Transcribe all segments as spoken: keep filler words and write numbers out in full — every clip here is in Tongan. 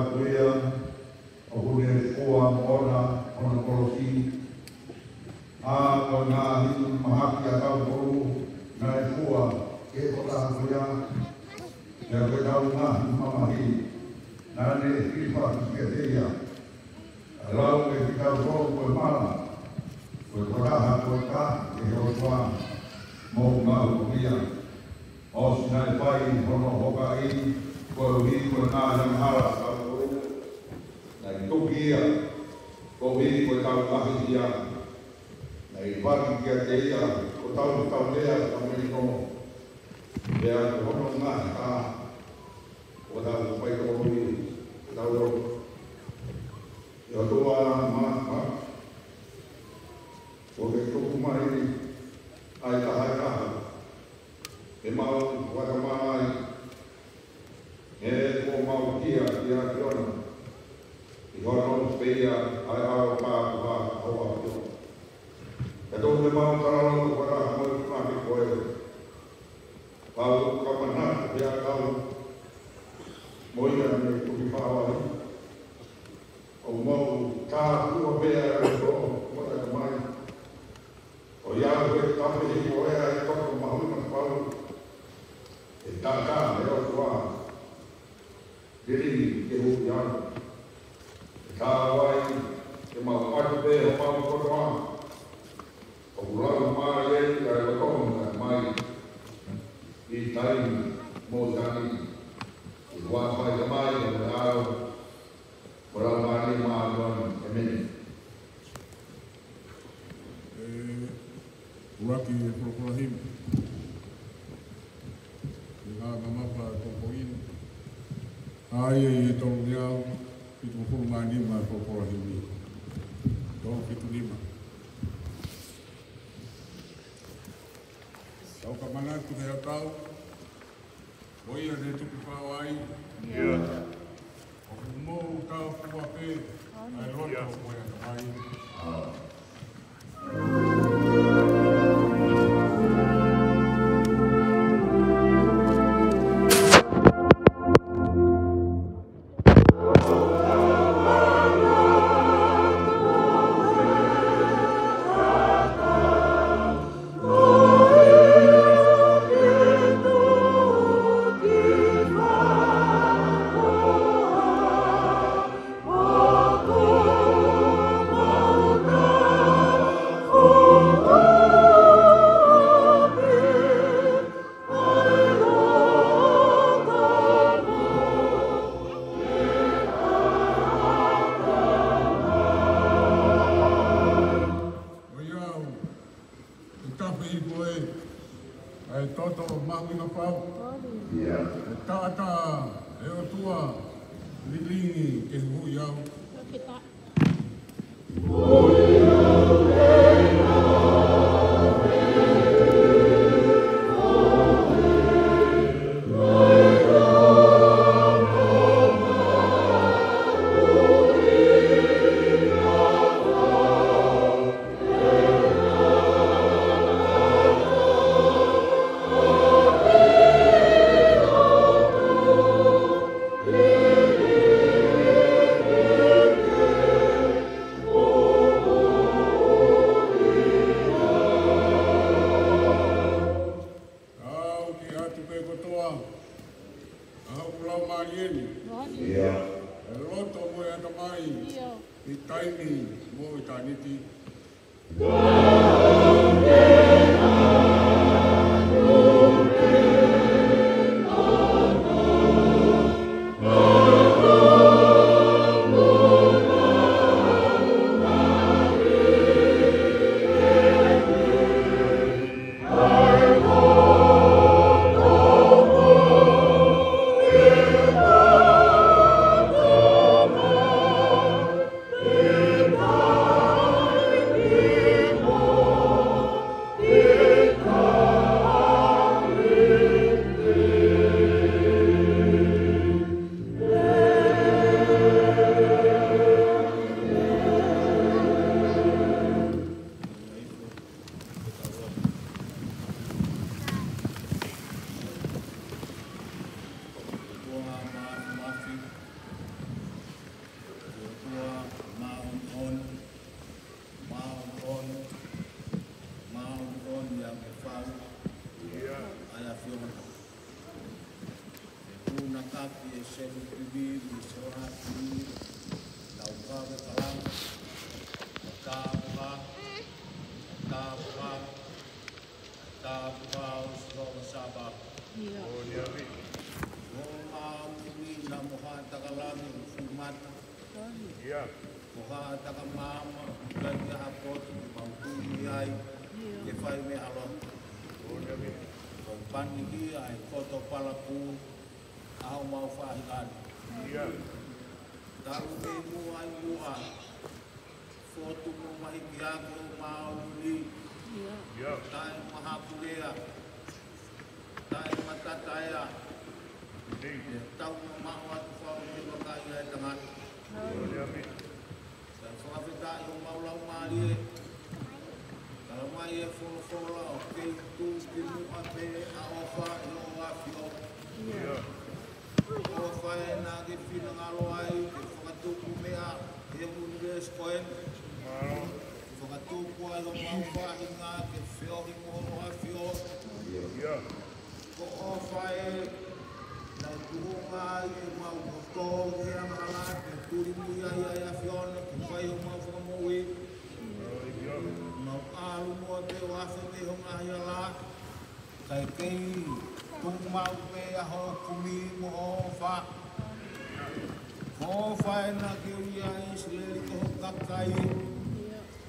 atu ia, ʻoku ne fua moʻona hono kolosi, ʻa ko e ngaahi mahaki ʻatautolu naʻe fua ki he tokotaha ko ia, pea ko ʻetau ngaahi mamahi naʻa ne hilifaki kiate ia. ʻA e lau kiate kitautolu ko e mala, ko e tokotaha ko e ka ke he ʻOtua, mou ngāue ko ia. ʻOsi naʻe fai hono hokaʻi, koeʻuhi ko e ngaahi angahala ʻatautolu, naʻe tuki ia, koeʻuhi ko ʻetau ngaahi hia, naʻe hilifaki kiate ia, ko ʻetau tau lea ka mei no, pea ko hono ngaahi tā, ko ʻetau fai tō ui, ko ʻetau loto. ʻE ʻOtua Māfimafi, kuo ke tuku mai ʻa e taha ʻe taha, ke mau fakatamai, he kuo mau hia ʻi he ʻAfiona, ʻi hono pekia ʻa e ʻao tāpuhā ʻa ho ʻAfio. Pea tuku ke mau talalo ko e fakamolemole kiate koe, pau ka manatu pea kau mo ia mei Tukifāuai. ʻOku mau tāpuhā pea ʻa e loto mo e ʻatamai. ʻOiauē, tapu hifo ʻa e toto mahuʻinga fau, ʻe tata ʻe ʻOtua, lilingi ke huʻi au. ʻE tāu ai ke mau ʻatu pē homau kotoa, ʻoku lau mai ai ʻa e loto mo e ʻatamai, ʻi taimi mo e taimi, ʻi he huafa ʻo e Tamai mo e ʻAlo, mo e Laumālie Māʻoniʻoni. ʻĒmeni. ʻE, ʻuluaki e folofola himi. ʻI he ngaahi mamafa ʻo e pongipongi ni. ʻA ia ʻi he tolungeau fitungofulu mā nima e folofola himi. Tolu fitu nima. Tau ka manatu he ʻakau, ko ia ne Tukifāuai. ʻIo. ʻOku mou tāpuhā pē ʻa e loto mo e ʻatamai. ʻOiauē, ʻe tafe hifo ʻa e toto mahuʻinga fau. ʻE tata ʻe ʻOtua, lilingi ke huʻi au. Tau ke ʻatu pē kotoa ʻa hoku laumālie ni. ʻIo. ʻE loto mo e ʻatamai. ʻIo. ʻI taimi mo ʻitāniti. Selu pivi, mi sola pivi, tau kave kalanga, tapuha, tapuha, tapuha, ʻo Sihova Sāpaoti. ʻIo. ʻO mau pivi na mo ha taka langi ʻoku fuʻu mata. ʻIo. Ko ha taka maama, ʻikai ke ha potu, ke mau tui ai, ʻio, ke fai meʻa lotu. ʻO pani ki ai, koto palapū, ʻa homau faʻahinga ni. ʻIo. Talu mei muʻa ʻi muʻa, fotu mo mahi ki ako ʻo maʻuli. ʻIo. ʻIo. Taʻe mahakulea, taʻe matataea. ʻIo. Tau mamaʻo atu fau ke vakai ʻa e tangata. ʻIo. Kae fakafetaʻi homau laumālie. Talamai ʻe he folofola ʻoku kei tuʻu ki muʻa pē ʻa e ʻofa ʻi hoʻo ʻAfio. ʻIo. ʻOfa ē naʻa ke finangalo ai ke fakatupu meʻa ʻi he ʻunivēsi ko eni. Fakatupu ai homau faʻahinga ke feohi mo hoʻo ʻAfio. ʻIo. Ko e ʻofa ē naʻe tuʻunga ai ʻemau poto he angahala, ke tulimui ai ʻa e ʻAfiona ke fai homau fakamoʻui. Mau ʻalu muʻa pē ʻo afe mei ho ngaahi ala, kae kei tuʻu maʻu pē ʻa hoʻo kumi mo hoʻo ʻofa. Ko e ʻofa ē naʻa ke ui ai ʻa ʻIsileli ko ho kakai,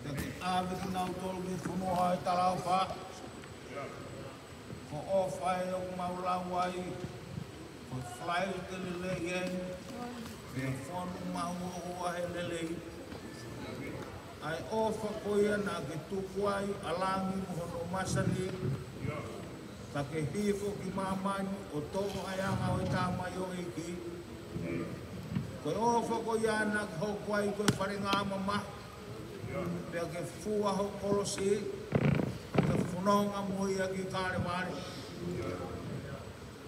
pea ke ʻave kinautolu ki he fonua ʻo e talaʻofa. Ko e ʻofa ē ʻoku mau lau ai, ko e falaite lelei eni, pea fonu mahuʻohua he lelei. ʻA e ʻofa ko ia naʻa ke tuku ai ʻa langi mo hono masani, ka ke hifo ki māmani ʻo toʻo ʻa e anga ʻo e tamaioʻeiki. Ko e ʻofa ko ia naʻa ke hoko ai ko e falengamamahi, pea ke fua ho kolosi, pea ke fononga mo ia ki Kalevale.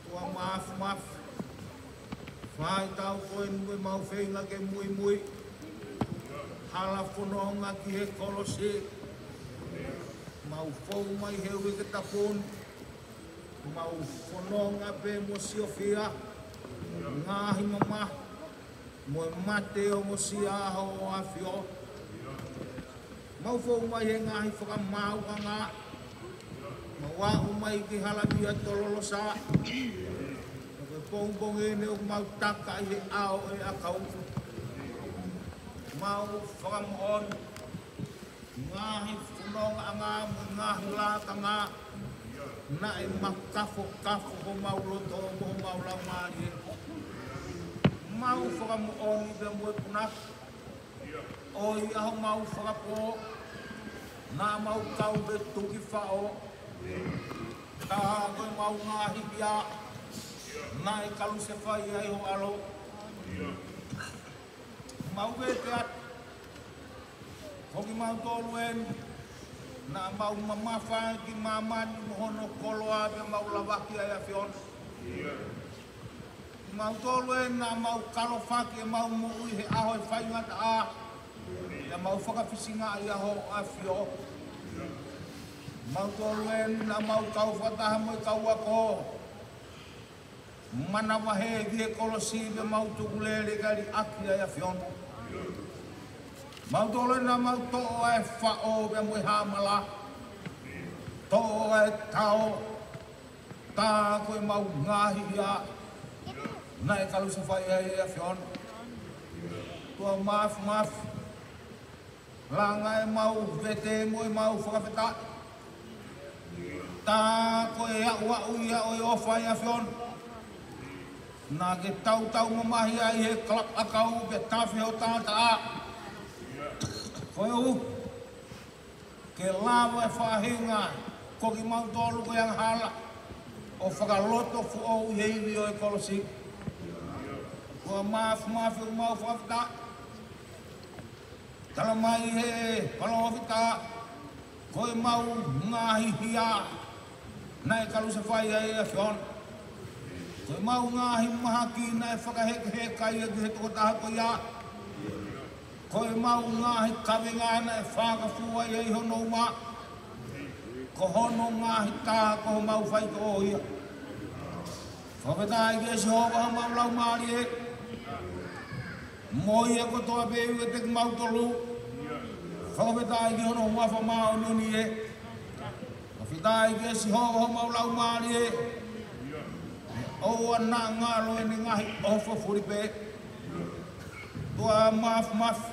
ʻOtua Māfimafi, fai tau ko eni ʻemau feinga ke muimui, hala fononga ki he kolosi, mau fou mai he uike tapu ni, mau fononga pē mo siofia, ngaahi mamahi, mo e mate ʻo mo sia ʻa hoʻo ʻAfio. Mau fou mai he ngaahi fakamaauʻanga, mau aʻu mai ki he hala via tololosa, ko e pongipongi ni ʻoku mau taka ʻi he ʻao ʻo e ʻakau. Mau fakamoʻoni, ngaahi fonongaʻanga mo e ngaahi lakanga, naʻe makafokafo homau loto mo homau laumālie. Mau fakamoʻoni pea mo e punake, ʻo ia homau fakapō, naʻa mau kau pē tuki faʻo, tā ko ʻemau ngaahi hia, naʻe kalusefai ai ho ʻAlo. Mau vete atu, ko kimautolu eni naʻa mau mamafa ki māmani mo hono koloa pea mau lavaki ʻa e ʻAfiona. Kimautolu eni naʻa mau kalofaki ʻemau moʻui he ʻaho ʻe faingataʻa, pea mau fakafisingaʻi ʻa hoʻo ʻAfio. Kimautolu eni naʻa mau kau fakataha mo e kau ako, manavahē ki he kolosi pea mau tukulele kae liʻaki ʻa e ʻAfiona. Kimautolu eni naʻa mau toʻo ʻa e faʻo pea mo e hāmala, toʻo ʻa e tao, tā ko ʻemau ngaahi hia, naʻe kalusefai ai ʻa e ʻAfiona. ʻOtua Māfimafi, langa ʻemau vete mo ʻemau fakafetaʻi. Tā ko e aʻuaʻu ia ʻo e ʻofa ʻa e ʻAfiona, naʻa ke tautau mamahi ai he kalapu ʻakau pea tafe ho taʻataʻa. Ko e ʻuhi ke lava e faʻahinga ko kimautolu ko e angahala ʻo fakalotofoʻou ʻi he ivi ʻo e kolosi. ʻOtua Māfimafi, ʻoku mau fakafetaʻi. Talamai ʻe he palōfita, ko ʻemau ngaahi hia naʻe kalusefai ai ʻa e ʻAfiona. Ko ʻemau ngaahi mahaki naʻe fakahekeheka ia ki he tokotaha ko ia. Ko ʻemau ngaahi kavenga naʻe fakafua ai hono uma. Ko hono ngaahi tā ko homau faitoʻo ia. Fakafetaʻi kia Sihova homau laumālie, mo ia kotoa pē ʻoku ʻiate kimautolu. Fakafetaʻi ki hono huafa māʻoniʻoni ē. Fakafetaʻi kia Sihova homau laumālie, ʻoua naʻa ngalo ʻene ngaahi ʻofa fulipē. ʻOtua Māfimafi,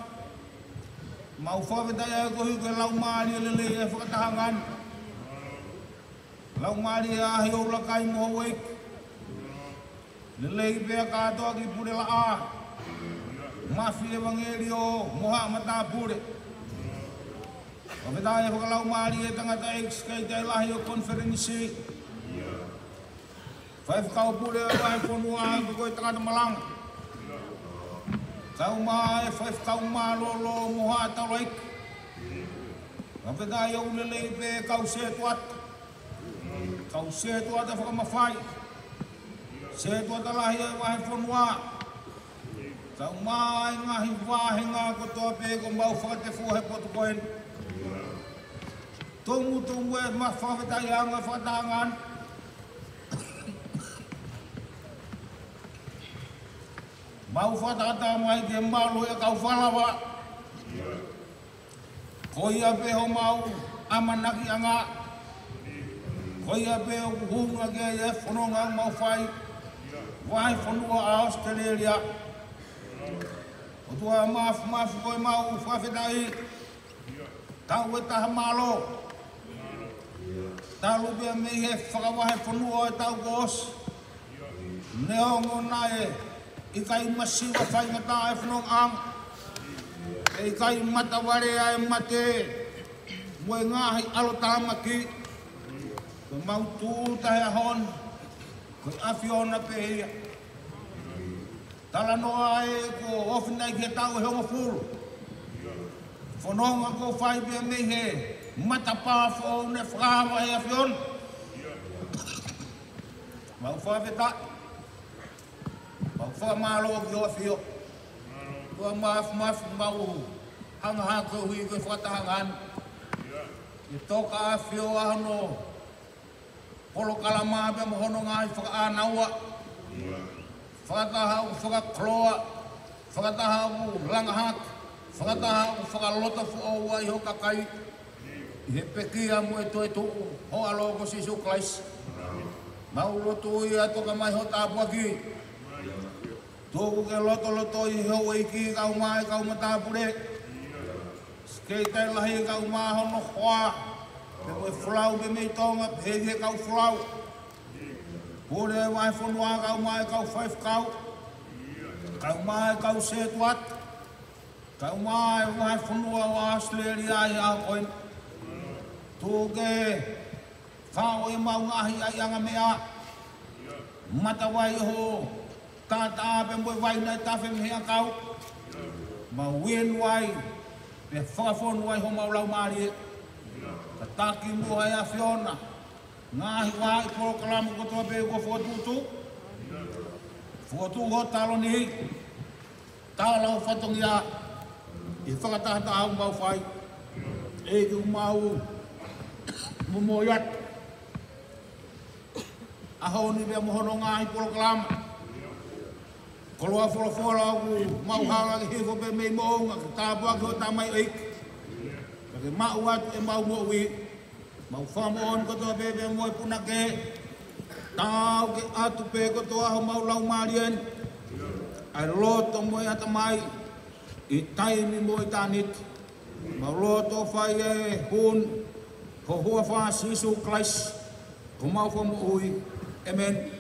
mau fakafetaʻi ʻa e koeʻuhi ko e laumālie lelei ʻa e fakatahaʻanga ni. Laumālie ʻa e ʻahiʻahi ʻoku lakai mo houʻeiki. Lelei pea kātoa ki pule laʻā, mafi ʻevangeliō mo haʻa matāpule. Fakafetaʻi ʻa e fakalaumālie ʻa e tangataʻeiki Sekelitali Lahi ʻo e konifelenisi, faifekau pule ʻo e vahefonua, ko e tangata malanga, kau mai e faifekau mālōlō mo haʻa taulaʻeiki. Fakafetaʻi ʻoku lelei pē kau sētuata, kau sētuata fakamafai, sētuata lahi ʻo e vahefonua, kau mai e ngaahi vāhenga kotoa pē kuo mau fakatefua he potu ko eni. Tumutumu e ma fakafetaʻiʻanga fakatahaʻanga ni. Mau fakatātā mai ke malu e kau fakalava. Ko ia pē homau ʻamanakiʻanga. Ko ia pē ʻoku hūnga ki ai e fononga ʻoku mau fai, vahefonua ʻa ʻAositelēlia. ʻOtua Māfimafi, ko e mau fakafetaʻi, tau e taha mālō. Talu pē mei he fakavahefonua ʻo e taʻu kuo ʻosi, neongo naʻe ʻikai masiva faingataʻa e fonongaʻanga, ʻe ʻikai matavale ʻa e mate mo e ngaahi ʻalotāmaki, ko e mau tūʻuta he ʻaho ni, ko e ʻAfiona pē ia. Talanoa ē kuo ofi nai ki he taʻu ʻe hongofulu. Fononga kuo fai pē mei he matapā foʻou naʻe fakaava ʻe he ʻAfiona. Mau fakafetaʻi, mau fakamālō ki hoʻo ʻAfio. ʻOtua Māfimafi, mau hanga hake ʻo hui ko e fakatahaʻanga ni. ʻE toka ʻAfio ʻa hono polokalama pea mo hono ngaahi fakaʻānaua. Fakataha ʻoku fakakoloa, fakataha ʻoku langa hake, fakataha ʻoku fakalotofoʻou ai ho kakai, ʻi he pekia mo e toetuʻu ho ʻAlo ko Sīsū Kalaisi. Mau lotu ia, toka mai hoʻo tāpuaki. Tuku ke lotolotoi houʻeiki, kau mai kau matāpule. Sekelitali Lahi, kau mai hono hoa, pea mo e folau pē mei Tonga, pehē ki he kau folau. Pule vahefonua, kau mai kau faifekau, kau mai kau sētuata, kau mai vahefonua ʻo ʻAositelēlia ʻi he ʻaho ko eni. Tuku ke fao e mau ngaahi ʻaiʻanga meʻa, matavai ho taʻataʻa pea mo e vai naʻe tafe mei he ʻakau. Mau inu ai, pea fakafonu ai homau laumālie. Kātaki muʻa ʻe he ʻAfiona ngaahi vahaʻa polokalama kotoa pē kuo fokotuʻutuʻu. Fokotuʻu ho taloni, tala ho fatongia ʻi he fakatahataha ʻoku mau fai. ʻEiki, ʻoku mau momoi atu ʻaho ni pea mo hono ngaahi polokalama. Koloa folofola ʻoku mau hala ke hifo pē mei moʻunga, ke tāpuaki ho tamaioʻeiki, pea ke maʻu atu ʻemau moʻui. Mau fakamoʻoni kotoa pē pea mo e punake, tau ke ʻatu pē kotoa homau laumālie ni, ʻa e loto mo e ʻatamai, ʻi taimi mo ʻitāniti. Mau loto fai e hū ni ʻi ho huafa Sīsū Kalaisi, ko homau Fakamoʻui. ʻĒmeni.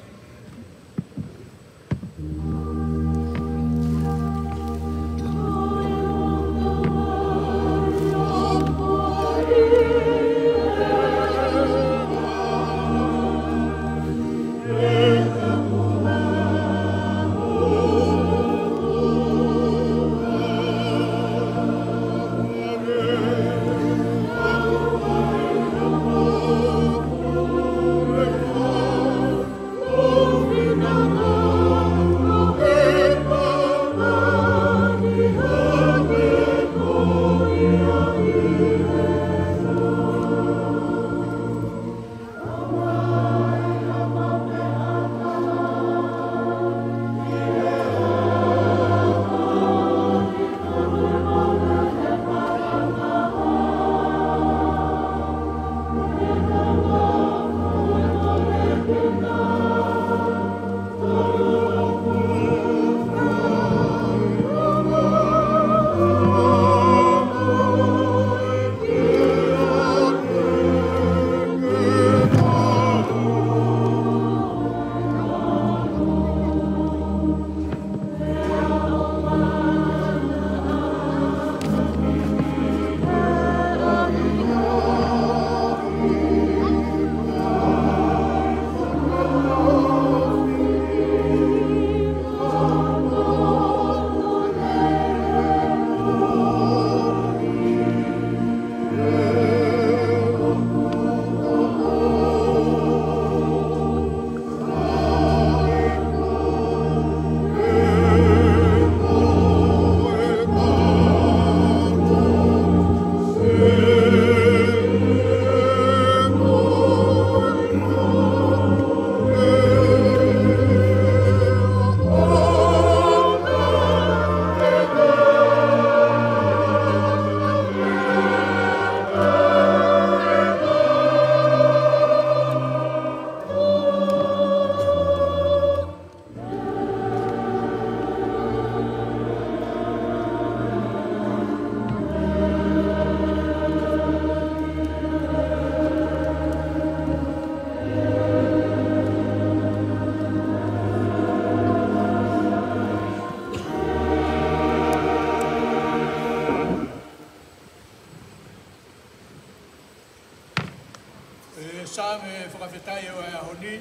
Saame fakafetaʻi ʻo e ʻaho ni,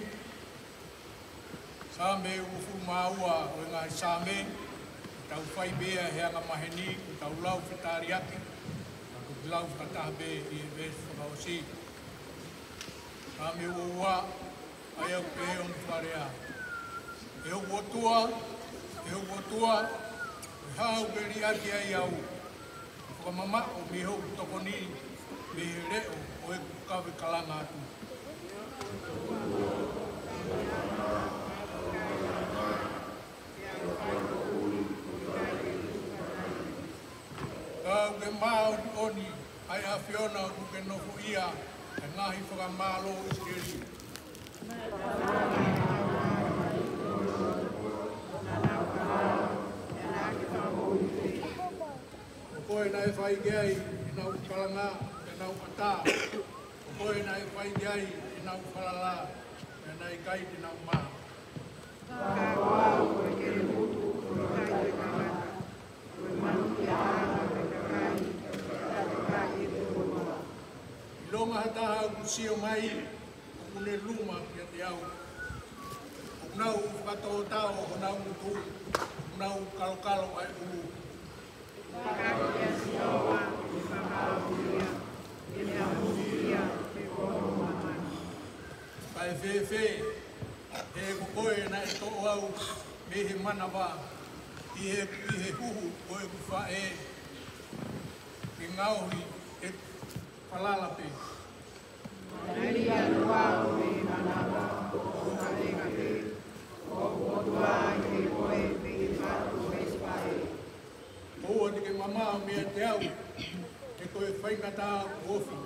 Saame uofulu mā ua ʻo e ngaahi Saame, tau fai pē ia he anga maheni, ʻo tau lau fetaliaki, ka ko e lau fakataha pē ʻi he veesi fakaʻosi. Saame ua ua, ʻa ia ʻoku pehē hono fakalea: ʻE hoku ʻOtua, ʻe hoku ʻOtua, ko e hā ʻoku ke liʻaki ai au? Fakamamaʻo mei hoku tokoni, mei he leʻo ʻo ʻeku kave kalanga atu. Ka ʻoku ke māʻoniʻoni, ʻa e ʻAfiona, ʻoku ke nofoʻia ʻa e ngaahi fakamālō ʻo ʻIsileli. Ko koe naʻe fai ki ai ʻenau kalanga, ʻenau ʻatā. Ko koe naʻe fai ki ai ʻenau falala, pea naʻe ʻikai te nau mā. Ka ko au ko e kelemutu ʻo e kakai ʻo e tangata, ko e manukiaʻanga ʻo e kakai ʻoku ʻikai ke ʻiloʻi ʻa e ʻOtua. ʻIlonga ha taha ʻoku sio mai, ʻoku ne luma kiate au. ʻOku nau fakatōtao honau ngutu, ʻoku nau kalokalo ʻa e ʻulu. Ka ko Sihova ʻoku fakamālohiʻia, ʻe ne aʻusia ʻa e kolo ʻo māmani. Kae fēfē, he ko koe naʻe toʻo au mei he manava, ʻi he, ʻi he huhu ʻo ʻeku faʻē, ke ngaohi ʻeku falala pē. Naʻe liʻaki au mei he manava ʻo hoku faʻē, ʻo hoku ʻOtua, ʻi he koe mei he fatu ʻo ʻeku faʻē. ʻOua te ke mamaʻo meiate au, he ko e faingataʻa ʻoku ofi,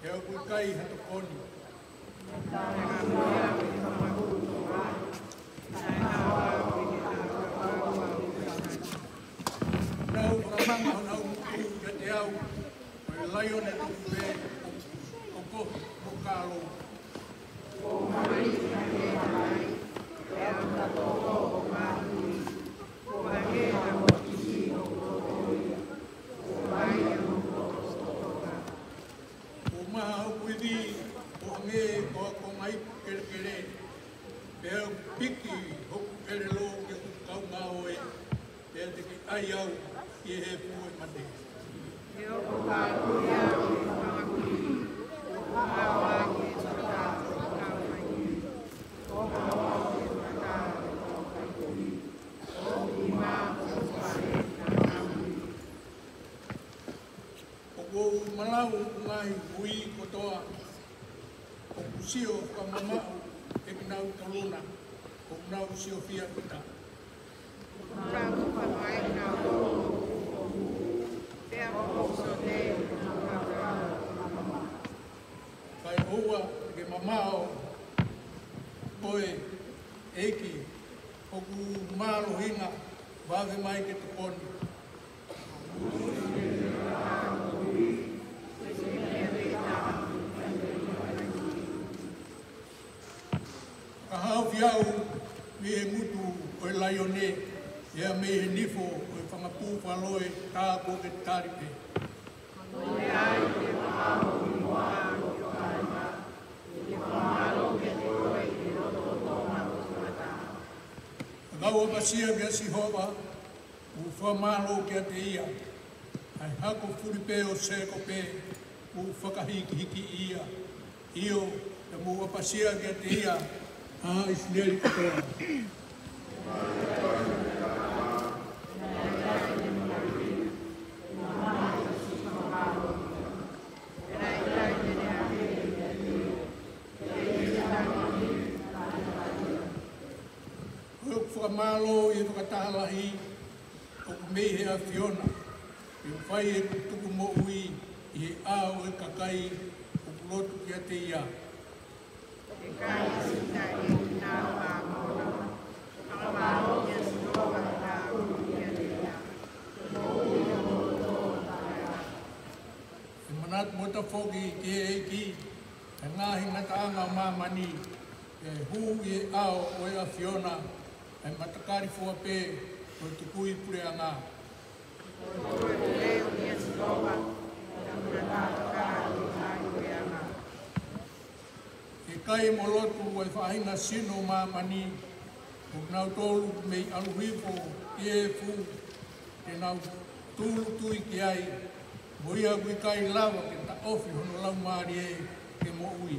he ʻoku ʻikai ha tokoni. Nau fakamanga honau ngutu kiate au, ko e laione tupu pē, ʻoku kokohi mo kalo. ʻOku maha hoku ivi ʻo hangē ko ha konga ipu kelekele, pea ʻoku piki hoku ʻelelo ki hoku kaungāʻofa, pea te ke ʻai au ki he hepū ʻo e mate. He ʻoku ou kāpui au ʻi he fanga kuili, ʻoku ou ʻalu au ki he fakataha ʻo e kau faikili, ʻoku ou ʻalu au ki he fakataha ʻo e kau faikili, ʻoku ou ʻi māmani ʻo e fale ʻo e kau faikili. ʻOku ou malau ʻi he ngaahi hui kotoa, ʻoku sio fakamamaʻu ʻe kinautolu na, ʻoku nau siofia kita. Kae ʻoua te ke mamaʻo koe, ʻEiki, hoku mālohinga, vave mai ke tokoni. Fakahaofi au mei he ngutu ʻo e laione, pea mei he nifo ʻo e fanga pūfalone tā kuo ke tali pē. Ka u ʻapasia kia Sihova, ʻoku ou fakamālō kiate ia, ʻa e hako fulipē ʻo Sēkope, ʻoku ou fakahīkihikiʻi ia. ʻIo, te mou ʻapasia kiate ia, ʻa ʻIsileli kotoa. ʻOku ou fakamālō ʻi he fakataha lahi ʻoku mei he ʻAfiona, ʻi he fai ʻeku tuku moʻui ʻi he ʻao ʻo e kakai ʻoku lotu kiate ia. ʻE kai sita ʻi he kinaua ʻa Kona, fakamālō kia Sihova ʻi he ʻao ʻoku kiate ia, ʻi he moʻui ʻo e moʻui ʻo e taʻeʻaho. ʻE manatu mo tafoki ki he ʻEiki ʻa e ngaahi ngataʻanga ʻo māmani, ʻe hū ʻi he ʻao ʻo e ʻAfiona ʻa e matakali fua pē ʻo e tukui puleʻanga. Ko e lelei kia Sihova ʻa e matakali fua pē ʻo e puleʻanga. ʻIkai mo lotu ʻa e faʻahinga sino ʻo māmani, ʻoku nau tolu mei ʻalu hifo ki he efu, te nau tūʻulutui ki ai, mo ia ʻoku ʻikai lava ke taʻofi hono laumālie ke moʻui.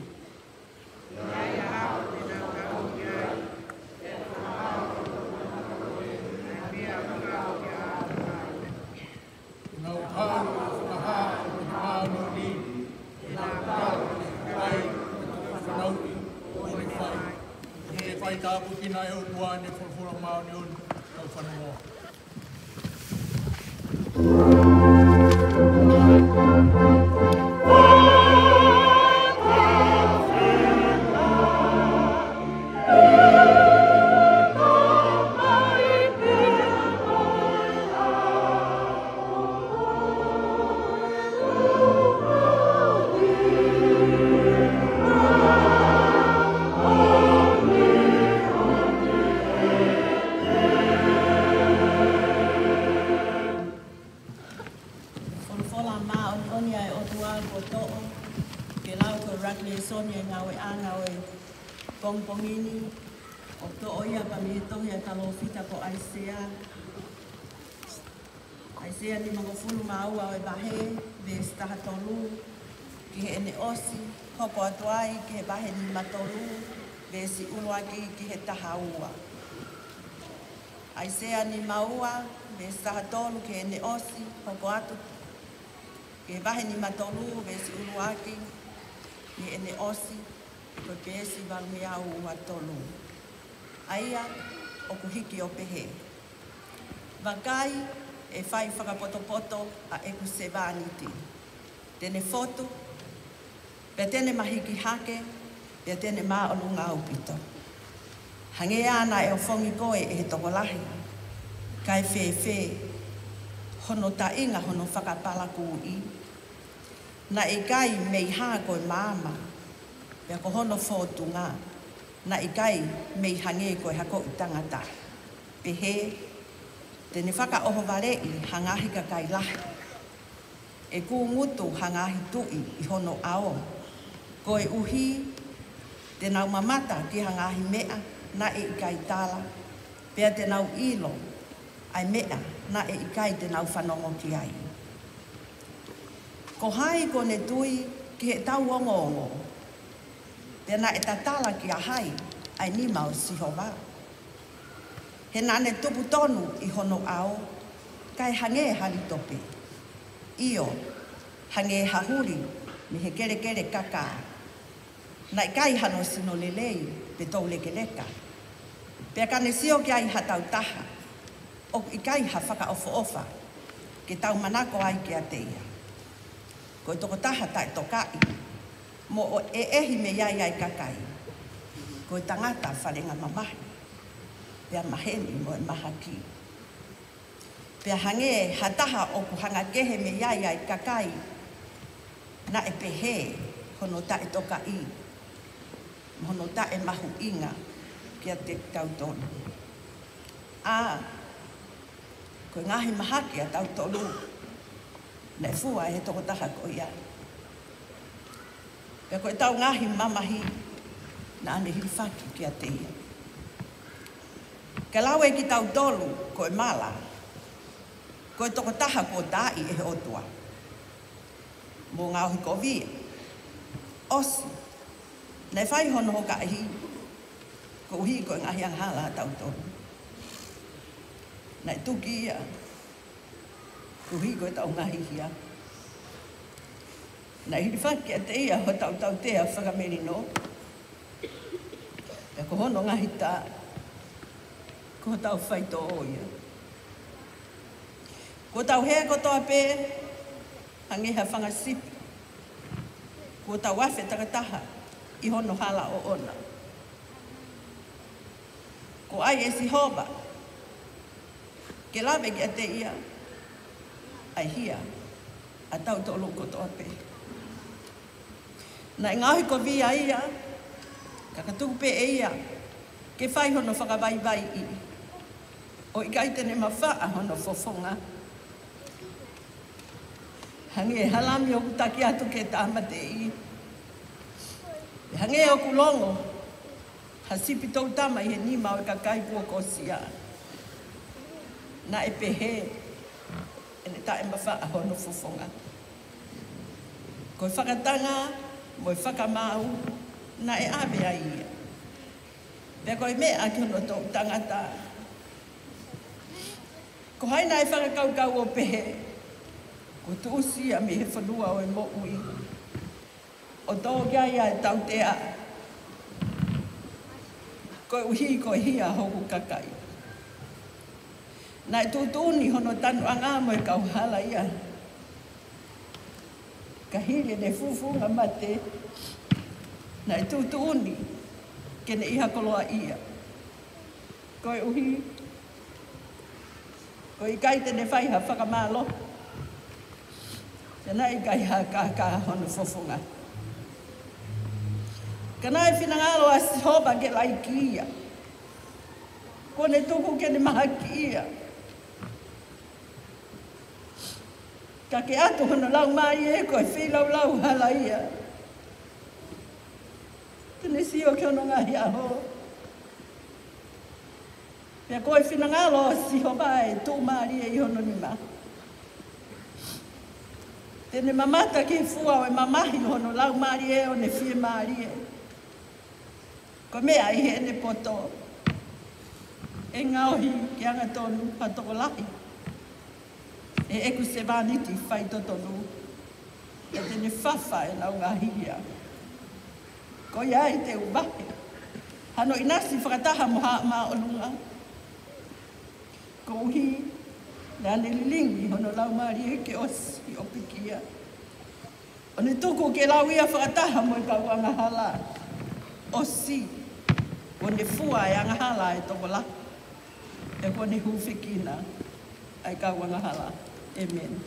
Nau haʻu ʻo fakahā ʻa e māʻoniʻoni, nau haʻu ʻo fai ʻa e fanauʻi ʻoku ne fai. ʻE fai tāpuekina ʻe he ʻOtua ʻene folofola māʻoniʻoni, tau fanongoa. Folofola māʻoniʻoni ʻa e ʻOtua kuo toʻo ke lau ko e Revelation ʻa e ngāueʻanga ʻo e pongipongi ni, ʻoku toʻo ia pea mei he tohi ʻa e palōfita ko ʻAisea. ʻAisea nimangofulu mā ua ʻo e vahe, veesi taha tolu ki heʻene ʻosi, hoko atu ai ki he vahe nima tolu, veesi ʻuluaki ki he taha ua. ʻAisea nima ua, veesi taha tolu ki heʻene ʻosi, hoko atu ki he vahe nima tolu, veesi ʻuluaki ki heʻene ʻosi, ko e peesi valu mā ua tolu. ʻA ia ʻoku hiki ʻo pehē: Vakai, ʻe fai fakapotopoto ʻa ʻeku sevāniti. Te ne fotu, pea te ne mahiki hake, pea te ne māʻolunga ʻaupito. Hangē ā naʻe ʻofongi koe ʻe he tokolahi, kae fēfē hono taʻinga hono fakapalakūʻi? Naʻe ʻikai mei hā ko e maama, pea ko hono fōtunga naʻe ʻikai mei hangē ko e hakoʻi tangata. Pehē, te ne fakaʻohovaleʻi ha ngaahi kakai lahi, ʻe kūngutu ha ngaahi tuʻi ʻi hono ʻao, koeʻuhi te nau mamata ki ha ngaahi meʻa naʻe ʻikai tala, pea te nau ʻilo ʻa e meʻa naʻe ʻikai te nau fanongo ki ai. Ko hai kuo ne tui ki heʻetau ongoongo? Pea naʻe tatala kia hai ʻa e nima ʻo Sihova? He naʻa ne tupu tonu ʻi hono ʻao, kae hangē ha lito pē, ʻio, hangē ha huli mei he kelekele kakā. Naʻe ʻikai hano sino lelei pe toulekeleka. Pea ka ne sio ki ai ha taha ʻoku ʻikai ha fakaʻofoʻofa ke tau manako ai kiate ia. Ko e tokotaha taʻetokaʻi, mo ʻeʻehi mei ai ʻa e kakai. Ko e tangata faʻahinga mamahi, pea maheni mo e mahaki. Pea hangē ha taha ʻoku hanga kehe mei ai ʻa e kakai, naʻe pehē hono taʻetokaʻi mo hono taʻemahuʻinga kiate kitautolu. ʻA, ko e ngaahi mahaki ʻatautolu naʻe fua ʻe he tokotaha ko ia. Pea ko ʻetau ngaahi mamahi naʻa ne hilifaki kiate ia. Ka lau ʻe kitautolu ko e mala, ko e tokotaha kuo taaʻi ʻe he ʻOtua. Mo ngaohikovia, ʻosi, naʻe fai hono hokaʻi, koeʻuhi ko e ngaahi angahala ʻatautolu. Naʻe tuki ia, koeʻuhi ko ʻetau ngaahi hia. Naʻe hilifaki kiate ia hotau tautea fakamelino. Pea ko hono ngaahi tā, ko hotau faitoʻo ia. Kuo tau hē kotoa pē, hangē ha fanga sipi. Kuo tau afe takataha ʻi hono hala ʻoʻona. Ko hai ʻe Sihova ke lave kiate ia ʻa e hia ʻatautolu kotoa pē? Naʻe ngaohikovia ia, ka ka tuku pē ʻe ia ke fai hono fakavaivaiʻi, ʻo ʻikai te ne mafaʻa hono fofonga. Hangē ha lami ʻoku taki atu ki he tāmateʻi, Pea hangē ʻoku longo ha sipi toʻutama ʻi he nima ʻo e kakai kuo kosia, naʻe pehē ʻene taʻemafaʻa hono fofonga. Ko e fakatanga mo e fakamaau naʻe ʻave ai ia. Pea ko e meʻa ki hono toʻutangata, ko hai naʻe fakakaukau ʻo pehē kuo tuʻusi ia mei he fonua ʻo e moʻui, ʻo tō ki ai ʻa e tautea, koeʻuhi ko e hia hoku kakai? Naʻe tuʻutuʻuni hono tanuʻanga mo e kauhala ia, ka hili ʻene fufunga mate, naʻe tuʻutuʻuni ke ne ʻi ha koloaʻia, koeʻuhi ko e ʻikai te ne fai ha fakamālohi, pea naʻe ʻikai ha kākā hono fofonga. Ka naʻe finangalo ʻa Sihova ke laiki ia, kuo ne tuku ke ne mahaki ia. Ka ke ʻatu hono laumālie ko e feilaulau hala ia, te ne sio ki hono ngaahi ʻaho. Pea ko e finangalo ʻo Sihova ʻe tuʻumālie ʻi hono nima. Te ne mamata ki he fua ʻo e mamahi ʻo hono laumālie ʻo ne fiemālie. Ko e meʻa ʻi heʻene poto ʻe ngaohi ke angatonu ha tokolahi ʻe heʻeku sevāniti faitotonu, pea te ne fafa ʻenau ngaahi hia. Ko ia ai te u vahe hano ʻinasi fakataha mo haʻa māʻolunga, koeʻuhi naʻa ne lilingi hono laumālie ke ʻosi ʻo pekia, ʻo ne tuku ke lau ia fakataha mo e kau angahala, ʻosi kuo ne fua e angahala ʻa e tokolahi, pea kuo ne hūfekina ʻa e kau angahala. ʻĒmeni.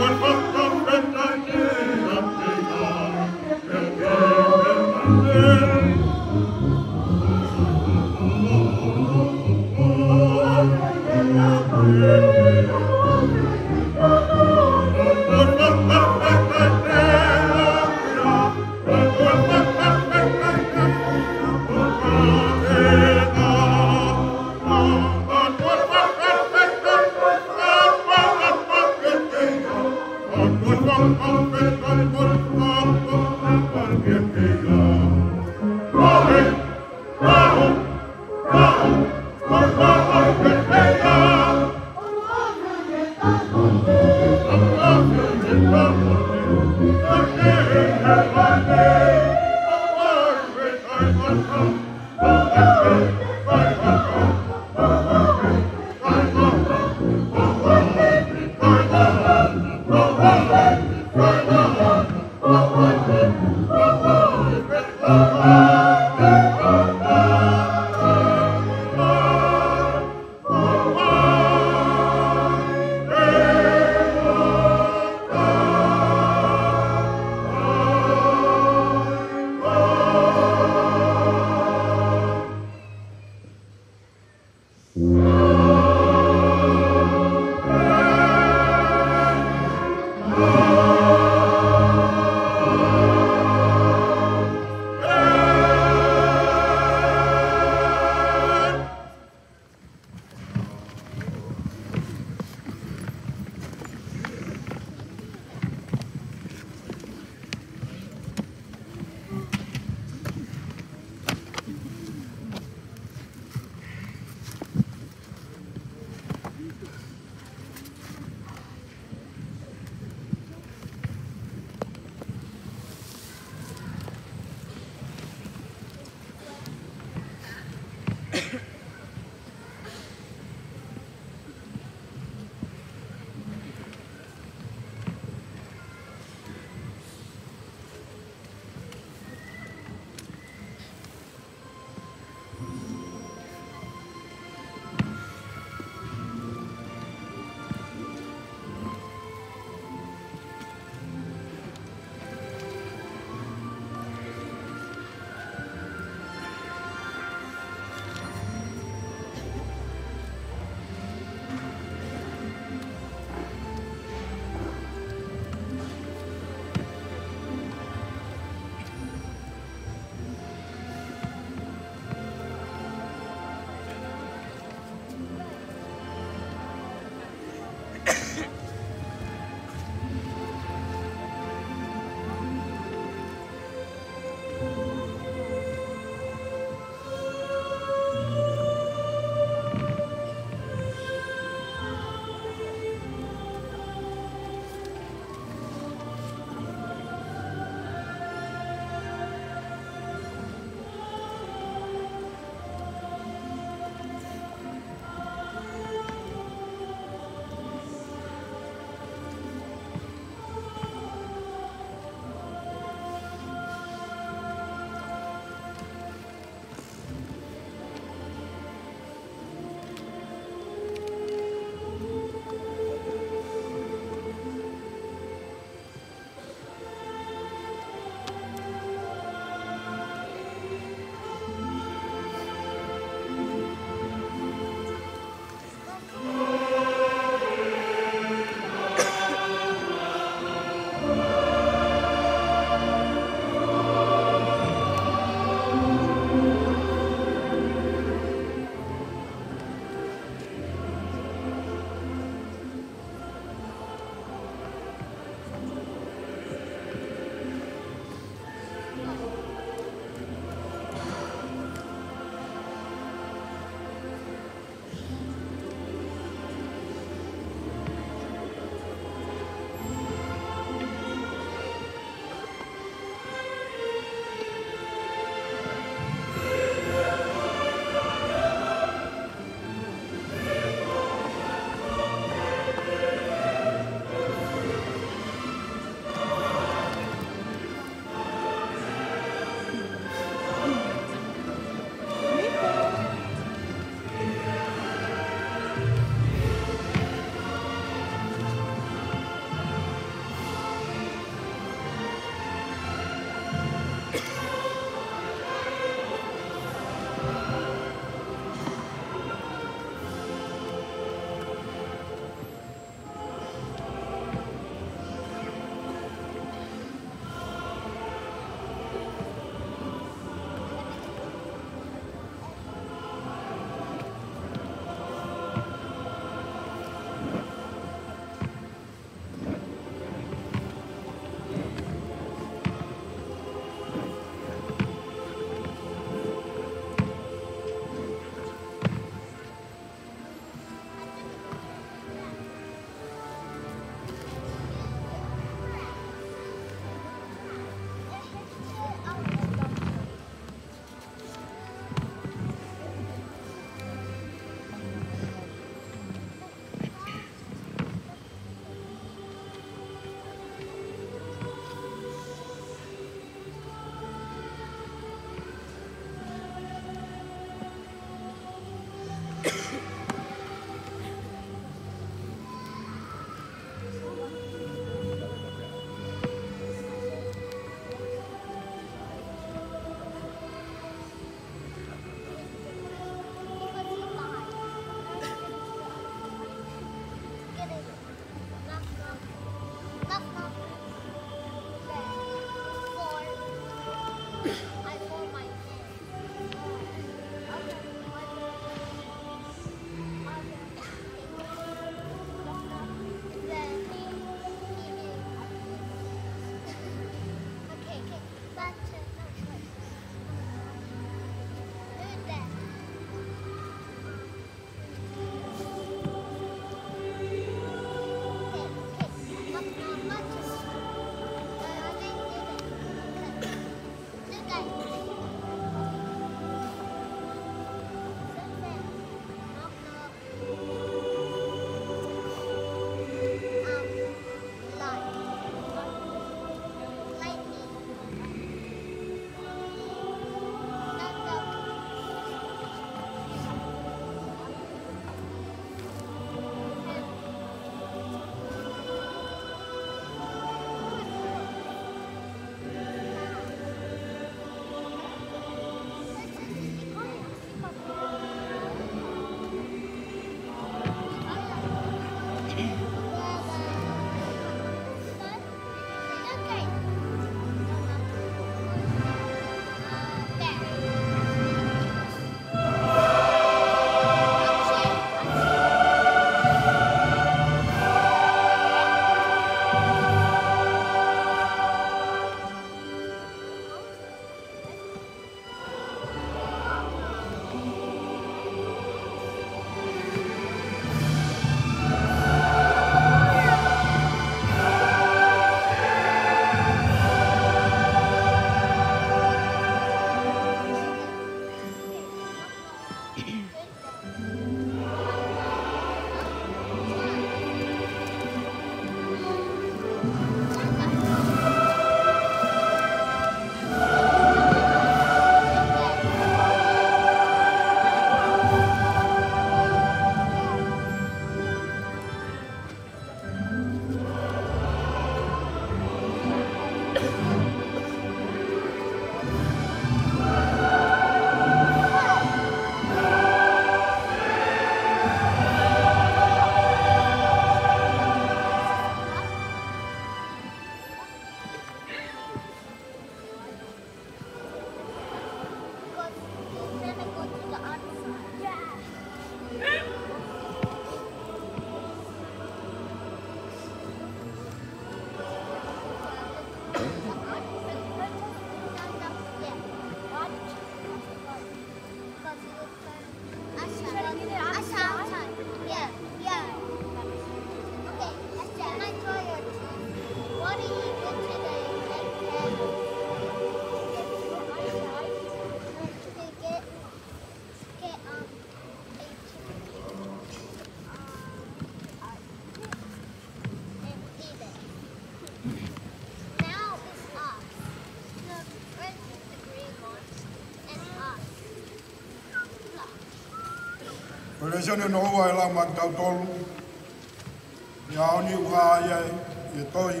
Lēsoni hono ua ʻe lau maʻa kitautolu ʻi he ʻaho ni, ʻoku hā ia ʻi he tohi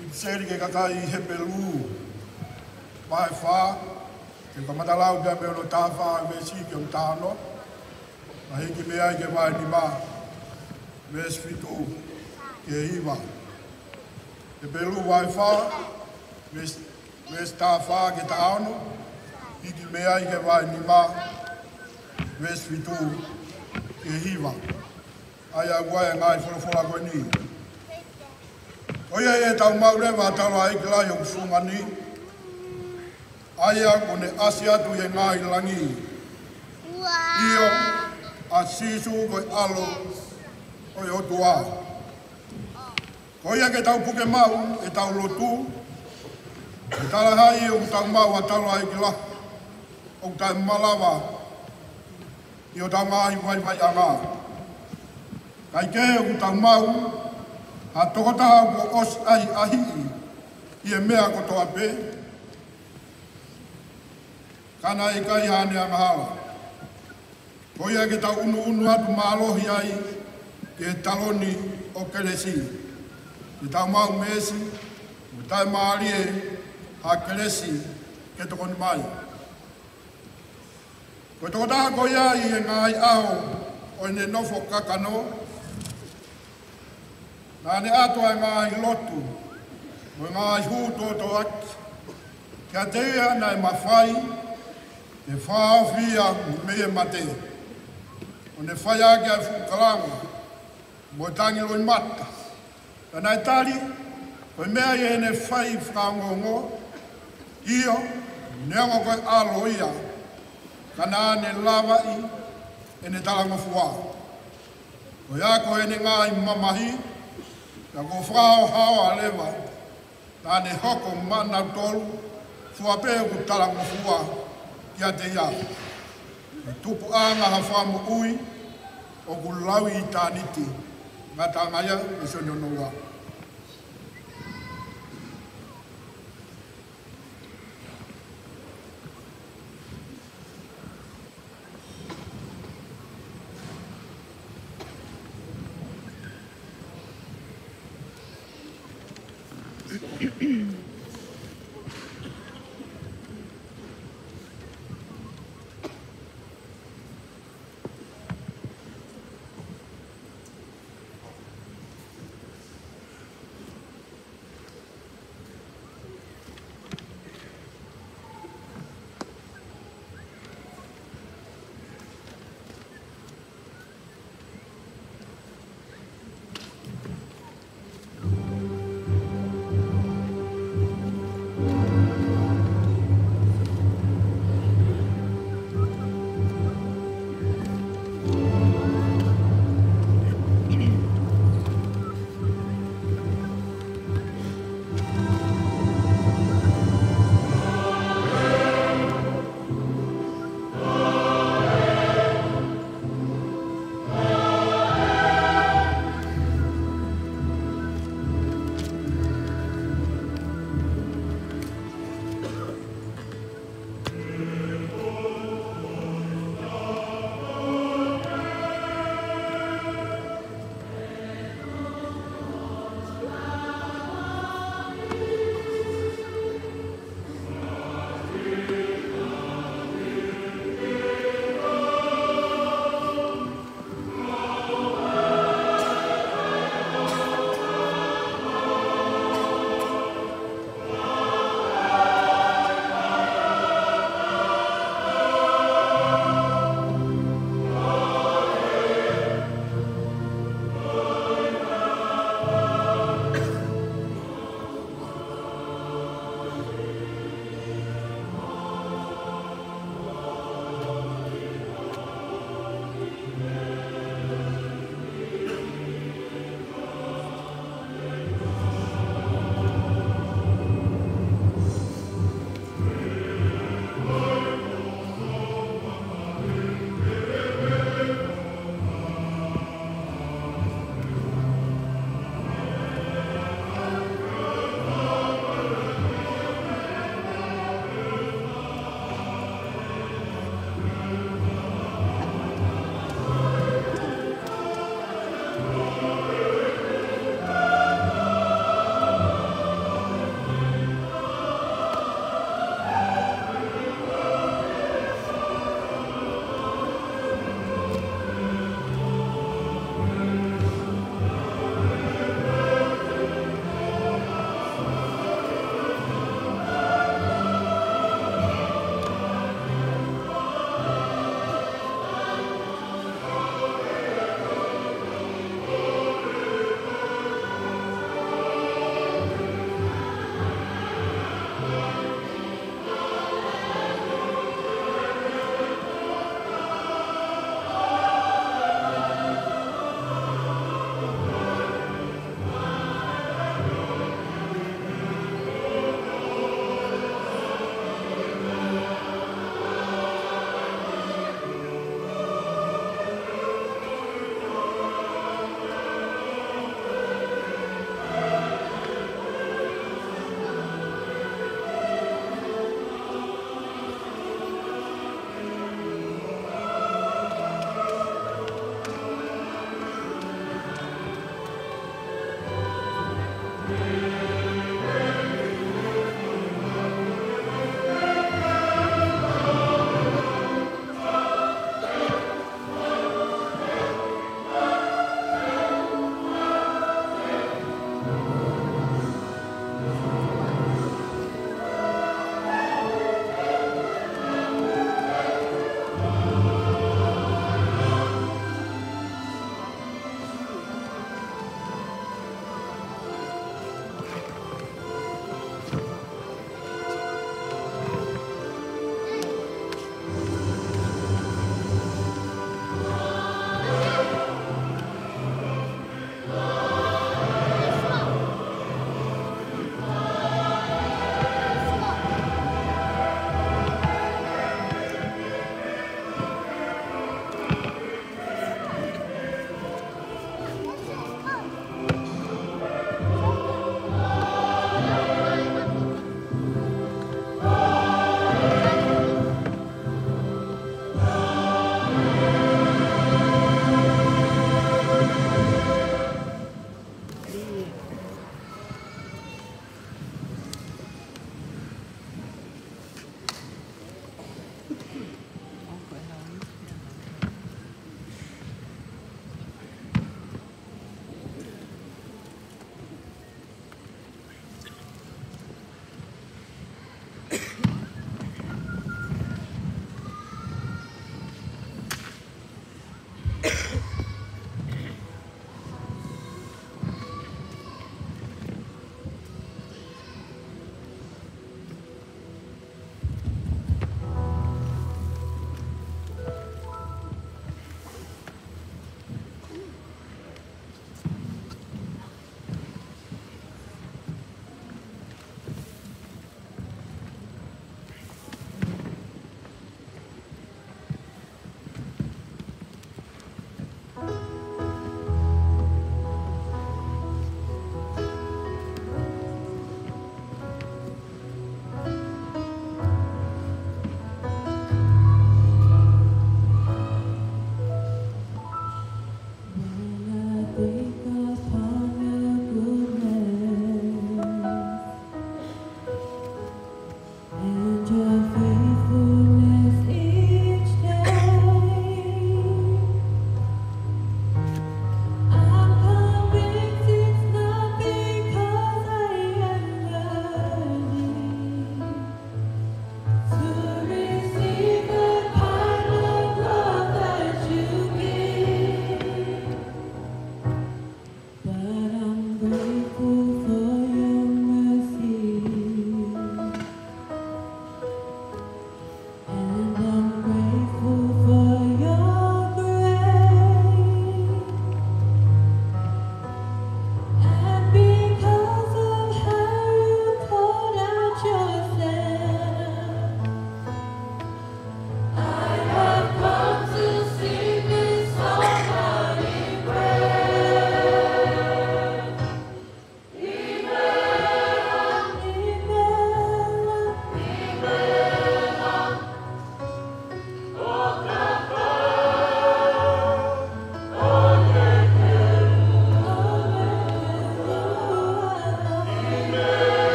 ʻipiseli ki he kakai Hepelū, vahe fā, ke kamata lau pē mei hono taha fā veesi ki hono taha ono, pea hiki mei ai ki he vahe nima, veesi fitu ki he hiva. Hepelū vahe fā, veesi, veesi taha fā ki he taha ono, hiki mei ai ki he vahe nima, veesi fitu ki he hiva. ʻA ia ʻoku ʻi ai e ngaahi folofola ko eni. Ko ia ʻi heʻetau maʻu leva ha taulaʻeiki lahi ʻoku fungani, ʻa ia kuo ne ʻasi atu ʻi he ngaahi langi, ʻio, ʻa Sīsū ko e ʻAlo ʻo e ʻOtua. Ko ia ke tau puke maʻu ʻetau lotu, ʻe talaʻehai ʻoku tau maʻu ha taulaʻeiki lahi ʻoku taʻemalava ʻi hotau ngaahi vaivaiʻanga. Kae kehe, ʻoku tau maʻu ha tokotaha kuo ʻosi ʻahiʻahiʻi ʻi he meʻa kotoa pē, ka naʻe ʻikai haʻane angahala. Ko ia ke tau ʻunuʻunu atu mālohi ai ki he taloni ʻo kelesi, ke tau maʻu meesi mo taʻemālie ha kelesi ke tokoni mai. Ko e tokotaha ko ia ʻi he ngaahi ʻaho ʻo ʻene nofo kakano, naʻa ne ʻatu ʻa e ngaahi lotu mo e ngaahi hū tōtōaki kiate ia naʻe mafai ke fakahaofi ia mei he mate, ʻo ne fai ʻaki ʻa e fuʻu kalanga mo e tangi loʻimata. Pea naʻe tali, ko e meʻa ʻi heʻene fai fakaongoongo, ʻio, neongo ko e ʻAlo ia, ka naʻa ne lavaʻi ʻene talangofua. Ko ia ko ʻene ngaahi mamahi, pea kuo fakahaohaoa leva, naʻa ne hoko maʻanautolu, fua pē ʻoku talangofua kiate ia. Ko e tupuʻanga ha fakamoʻui ʻoku lau ʻitāniti. Ngataʻanga ia, lēsoni hono ua.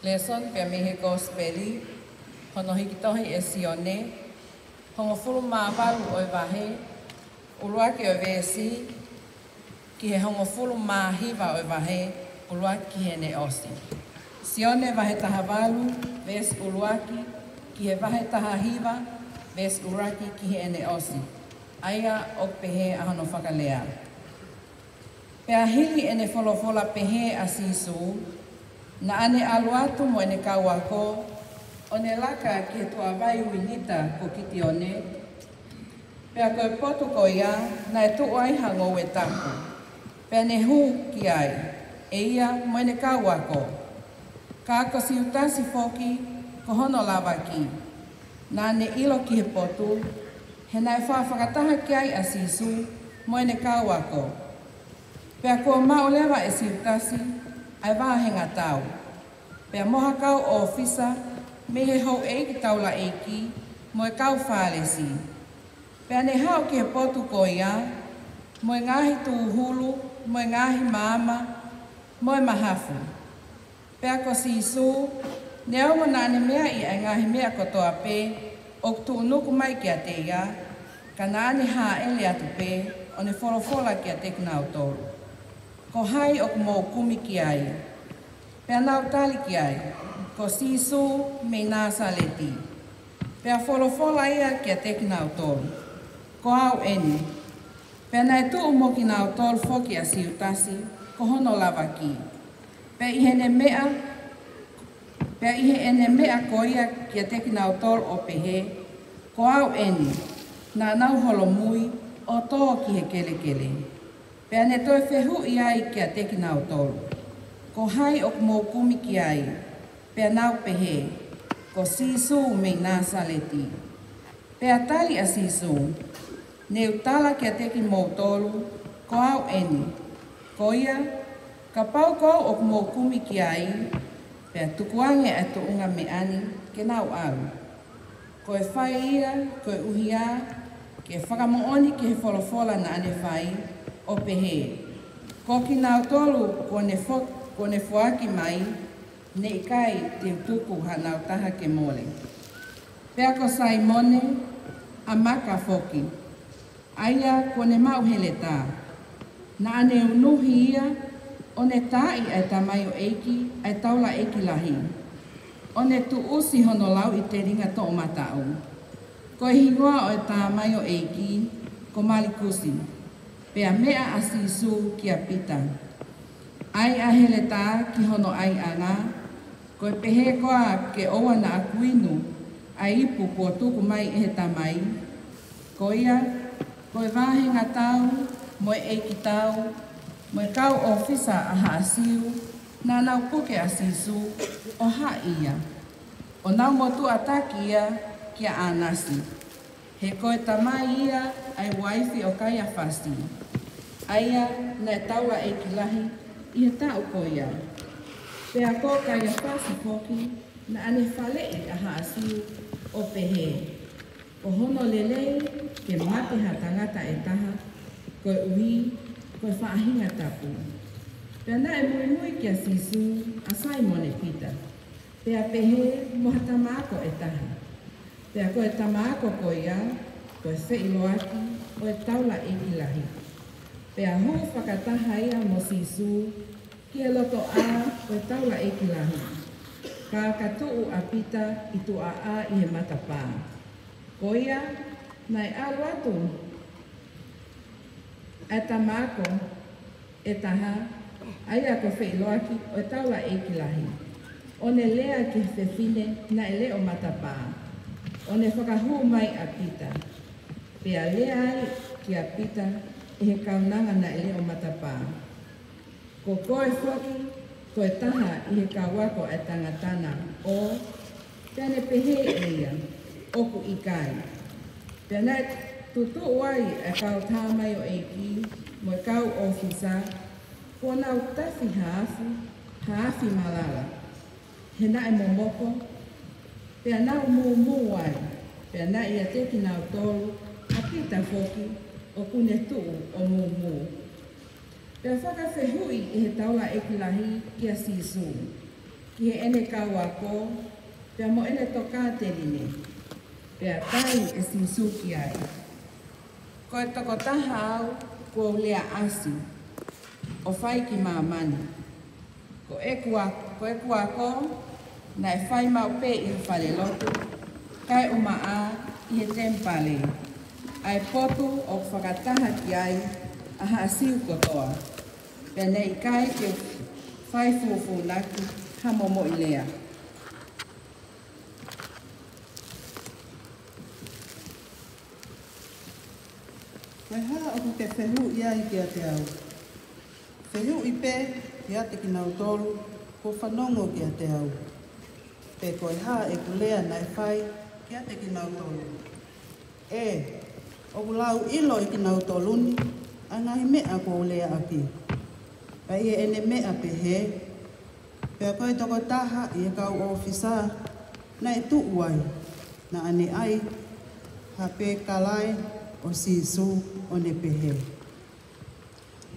Lēsoni pea mei he Kōsipeli hono hiki tohi ʻe Sione, hongofulu mā valu ʻo e vahe, ʻuluaki ʻo e veesi, ki he hongofulu mā hiva ʻo e vahe, ʻuluaki ki heʻene ʻosi. Sione vahe taha valu, veesi ʻuluaki, ki he vahe taha hiva, veesi ʻuluaki ki heʻene ʻosi. ʻA ia ʻoku pehē ʻa hono fakalea. Pea hili ʻene folofola pehē ʻa Sīsū, naʻa ne ʻalu atu mo ʻene kau ako, ʻo ne laka ki he tuʻa vai uinita ko Kitione, pea ko e potu ko ia naʻe tuʻu ai ha ngoue tapu. Pea ne hū ki ai, ʻe ia mo ʻene kau ako. Ka ko Siutasi foki, ko hono lavaki, naʻa ne ʻilo ki he potu, he naʻe faʻa fakataha ki ai ʻa Sīsū mo ʻene kau ako. Pea kuo maʻu leva ʻe Siutasi ʻa e vāhenga tau, pea mo ha kau ʻōfisa mei he houʻeiki taulaʻeiki mo e kau Fālesi. Pea ne haʻu ki he potu ko ia, mo e ngaahi tūhulu, mo e ngaahi maama, mo e mahafu. Pea ko Sīsū, neongo naʻa ne meaʻi ʻa e ngaahi meʻa kotoa pē ʻoku tuʻunuku mai kiate ia, ka naʻa ne hāʻele atu pē, ʻo ne folofola kiate kinautolu, Ko hai ʻoku mou kumi ki ai? Pea nau tali ki ai, Ko Sīsū mei Nāsaleti. Pea folofola ia kiate kinautolu, Ko au eni. Pea naʻe tuʻu mo kinautolu foki ʻa Siutasi, ko hono lavaki. Pea ʻi heʻene meʻa, pea ʻi heʻene meʻa ko ia kiate kinautolu ʻo pehē, Ko au eni, naʻa nau holomui ʻo tō ki he kelekele. Pea ne toe fehuʻi ai kiate kinautolu, Ko hai ʻoku mou kumi ki ai? Pea nau pehē, Ko Sīsū mei Nāsaleti. Pea tali ʻa Sīsū, Ne u tala kiate kimoutolu, Ko au eni. Ko ia, kapau ko au ʻoku mou kumi ki ai, pea tukuange ʻa e tuʻunga meʻa ni ke nau ʻalu. Ko e fai ia, koeʻuhi ā ke fakamoʻoni ki he folofola naʻa ne fai, ʻo pehē, Ko kinautolu kuo ne fo-, kuo ne foaki mai, ne ʻikai te u tuku hanau taha ke mole. Pea ko Saimone, ʻa Maka foki, ʻa ia kuo ne maʻu heletā, naʻa ne unuhi ia, ʻo ne taaʻi ʻa e tamaioʻeiki ʻa e taulaʻeiki lahi, ʻo ne tuʻusi hono lauʻi telinga toʻomataʻu. Ko e hingoa ʻo e tamaioʻeiki ko Malikusi. Pea meʻa ʻa Sīsū kia Pita, ʻAi ʻa e heletā ki hono ʻaiʻanga, ko e pehē koā ke ʻoua naʻa ku inu ʻa e ipu kuo tuku mai ʻe he Tamai? Ko ia, ko e vāhenga tau, mo e ʻeiki tau, mo e kau ʻōfisa ʻa Haʻa Siu, naʻa nau puke ʻa Sīsū, ʻo haʻi ia, ʻo nau motuʻa taki ia kia ʻĀnasi, he ko e tamai ia ʻa e uaifi ʻo Kaiafasi, ʻa ia naʻe taulaʻeiki lahi ʻi he taʻu ko ia. Pea ko Kaiafasi foki, naʻa ne faleʻi ʻa Haʻa Siu, ʻo pehē, Ko hono lelei ke mate ha tangata ʻe taha, koeʻuhi ko e faʻahinga tapu. Pea naʻe muimui kia Sīsū ʻa Saimone Pita, pea pehē mo ha tama ako ʻe taha. Pea ko e tama ako ko ia, ko e feʻiloaki ʻo e taulaʻeiki lahi. Pea hū fakataha ia mo Sīsū ki he lotoʻā ʻo e taulaʻeiki lahi, ka ka tuʻu ʻa Pita ʻi tuʻa ʻā ʻi he matapā. Ko ia, naʻe ʻalu atu ʻa e tama ako ʻe taha, ʻa ia ko e feʻiloaki ʻo e taulaʻeiki lahi, ʻo ne lea ki he fefine naʻe leʻo matapā, ʻo ne fakahū mai ʻa Pita, pea lea ai kia Pita ʻe he kaunanga naʻe leʻo matapā, Ko koe foki, ko e taha ʻi he kau ako ʻa e tangata na, ʻo? Pea ne pehē ʻe ia, ʻOku ʻikai. Pea naʻe tutuʻu ai ʻa e kau tamaioʻeiki mo e kau ʻōfisa, kuo nau tafi ha afi, ha afi malala, he naʻe momoko, pea nau mūmū ai, pea naʻe ʻiate kinautolu ʻa Pita foki ʻoku ne tuʻu ʻo mūmū. Pea fakafehuʻi ʻe he taulaʻeiki lahi kia Sīsū, ki heʻene kau ako, pea mo ʻene tokāteline. Pea tali ʻe Sīsū ki ai, Ko e tokotaha au kuo u lea ʻasi ʻo fai ki māmani. Ko ʻeku a-, ko ʻeku ako naʻe fai maʻu pē ʻi he falelotu, kae ʻumaʻā ʻi he temipale, ʻa e potu ʻoku fakataha ki ai ʻa Haʻa Siu kotoa, pea naʻe ʻikai ke fai fūfūnaki ha momoʻi lea. Ko e hā ʻoku ke fehuʻi ai kiate au? Fehuʻi pē kiate kinautolu kuo fanongo kiate au, pe ko e hā ʻeku lea naʻe fai kiate kinautolu. ʻE, ʻoku lauʻilo ʻe kinautolu ni ʻa e ngaahi meʻa kuo u lea ʻaki. Pea ʻi heʻene meʻa pehē, pea ko e tokotaha ʻi he kau ʻōfisa naʻe tuʻu ai, naʻa ne ʻai ha pekalae ʻo Sīsū, ʻo ne pehē,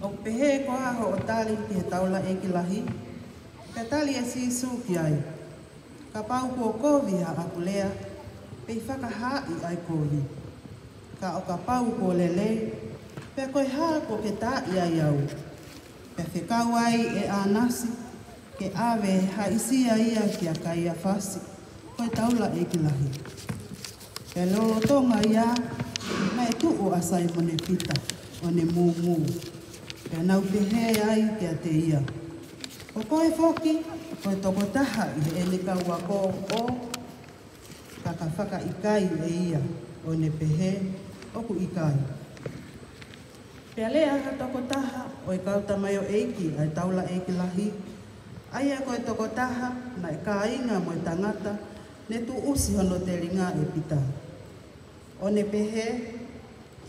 ʻOku pehē koā hoʻo tali ki he taulaʻeiki lahi? Pea tali ʻe Sīsū ki ai, Kapau kuo kovi haʻaku lea, pea fakahaaʻi ʻa e kovi. Ka ʻo kapau kuo lelei, pea ko e hā kuo ke taaʻi ai au? Pea fekau ai ʻe ʻAnasi ke ʻave ʻe Haʻisia ia kia Kaiafasi, ko e taulaʻeiki lahi. Pea lolotonga ia, naʻe tuʻu ʻa Saimone Pita ʻo ne mūmū. Pea nau pehē ai kiate ia, Ko koe foki ko e tokotaha ʻi heʻene kau ako ʻo? Ka ka fakaʻikaiʻi ʻe ia, ʻo ne pehē, ʻOku ʻikai. Pea lea ha tokotaha ʻo e kau tamaioʻeiki ʻa e taulaʻeiki lahi, ʻa ia ko e tokotaha naʻe kāinga mo e tangata ne tuʻusi hono telinga ʻe Pita, ʻo ne pehē,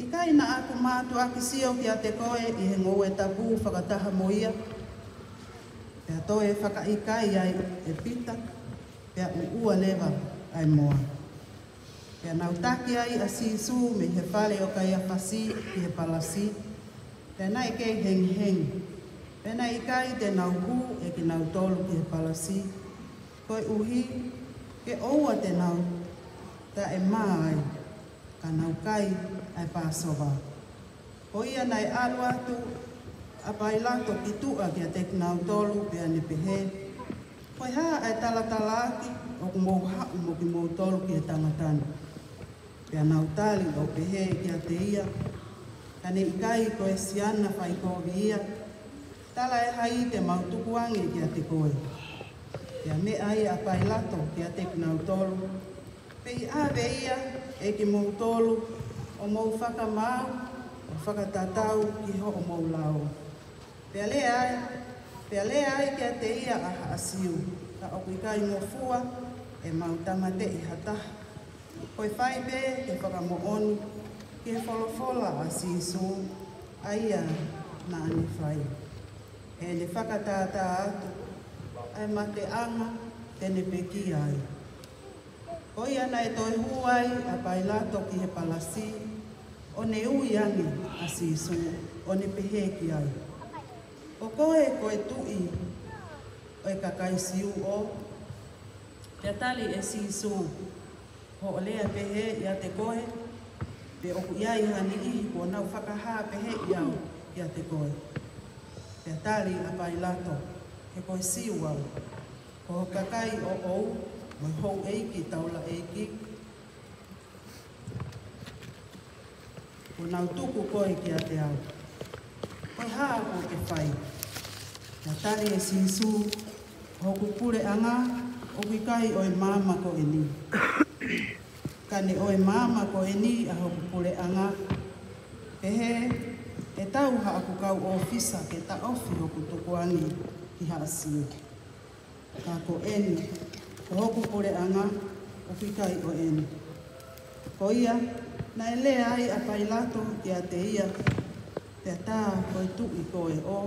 ʻIkai naʻa ku mātuʻaki sio kiate koe ʻi he ngoue tapu fakataha mo ia? Pea toe fakaʻikai ai ʻe Pita, pea ʻuʻua leva ʻa e moa. Pea nau taki ai ʻa Sīsū mei he fale ʻo Kaiafasi ki he palasi, pea naʻe kei hengihengi, pea naʻe ʻikai te nau hū ʻe kinautolu ki he palasi, koeʻuhi ke ʻoua te nau taʻemā ai, ka nau kai ʻa e Pāsova. Ko ia naʻe ʻalu atu ʻa Pailato ki tuʻa kiate kinautolu, pea ne pehē, Ko e hā ʻa e talatalaaki ʻoku mou haʻu mo kimoutolu ki he tangata ni? Pea nau tali ʻo pehē kiate ia, Ka ne ʻikai ko e siana fai kovi ia, talaʻehai te mau tukuange kiate koe. Pea meʻa ai ʻa Pailato kiate kinautolu, Pea ʻave ia ʻe kimoutolu ʻo mou fakamaau ʻo fakatatau ki hoʻomou lao. Pea lea ai, pea lea ai kiate ia ʻa Haʻa Siu, Ka ʻoku ʻikai ngofua ʻemau tāmateʻi ha taha, ko e fai pē ke fakamoʻoni ki he folofola ʻa Sīsū, ʻa ia naʻa ne fai, heʻene fakatātā atu ʻa e mateʻanga te ne pekia ai. Ko ia naʻe toe hū ai ʻa Pailato ki he palasi, ʻo ne ui ange ʻa Sīsū, ʻo ne pehē ki ai, Ko koe ko e tuʻi ʻo e kakai Siu ʻo? Pea tali ʻe Sīsū, Ko hoʻo lea pehē ʻiate koe, pe ʻoku ʻi ai ha niʻihi kuo nau fakahā pehē ʻi au kiate koe? Pea tali ʻa Pailato, He ko e Siu au, ko ho kakai ʻoʻou, mo e houʻeiki taulaʻeiki, kuo nau tuku koe kiate au. Ko e hā kuo ke fai? Pea tali ʻe Sīsū, Ko hoku puleʻanga ʻoku ʻikai ʻo e maama ko eni. Ka ne ʻo e maama ko eni ʻa hoku puleʻanga, pehē ʻe tau haʻaku kau ʻōfisa ke taʻofi hoku tukuange ki Haʻa Siu. Ka ko eni, ko hoku puleʻanga ʻoku ʻikai ʻo eni. Ko ia, naʻe lea ai ʻa Pailato kiate ia, Pea tā ko e tuʻi koe ʻo?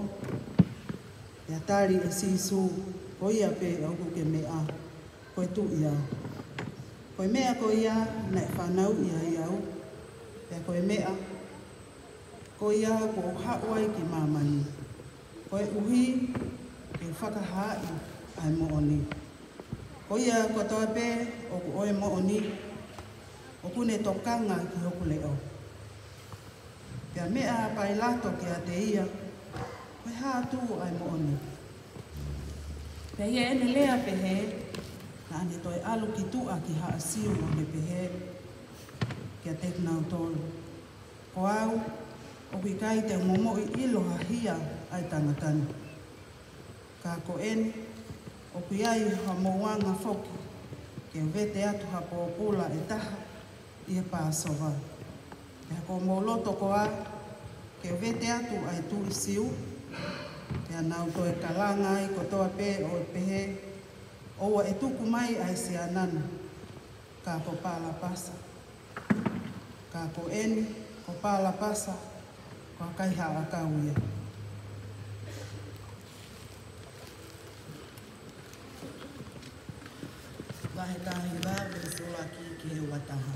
Pea tali ʻe Sīsū, Ko ia pē ʻoku ke meʻa, ko e tuʻi au. Ko e meʻa ko ia naʻe fanauʻi ai au, Pea ko e meʻa, ko ia kuo u haʻu ai ki māmani, koeʻuhi ke fakahaaʻi ʻa e moʻoni. Ko ia kotoa pē ʻoku ʻo e moʻoni, ʻoku ne tokanga ki hoku leʻo. Pea meʻa ʻa Pailato kiate ia, Ko e hā atu ʻa e moʻoni? Pea ʻi heʻene lea pehē, naʻa ne toe ʻalu ki tuʻa ki Haʻa Siu ʻo ne pehē kiate kinautolu, Ko au, ʻoku ʻikai te u momoʻi ʻilo ha hia ʻa e tangata ni. Ka ko eni, ʻoku ʻi ai hamou anga foki ke u vete atu ha pōpula ʻe taha ʻi he Pāsova. Pea ko homou loto koā ke u vete atu ʻa e tuʻi Siu? Pea nau toe kalanga ai kotoa pē ʻo pehē, ʻOua ʻe tuku mai ʻa e siana ni, ka ko Palapasa. Ka ko eni, ko Palapasa, ko ha kaihaʻa ʻakau ia. Vahe taha hiva, veesi ʻuluaki ki he ua taha.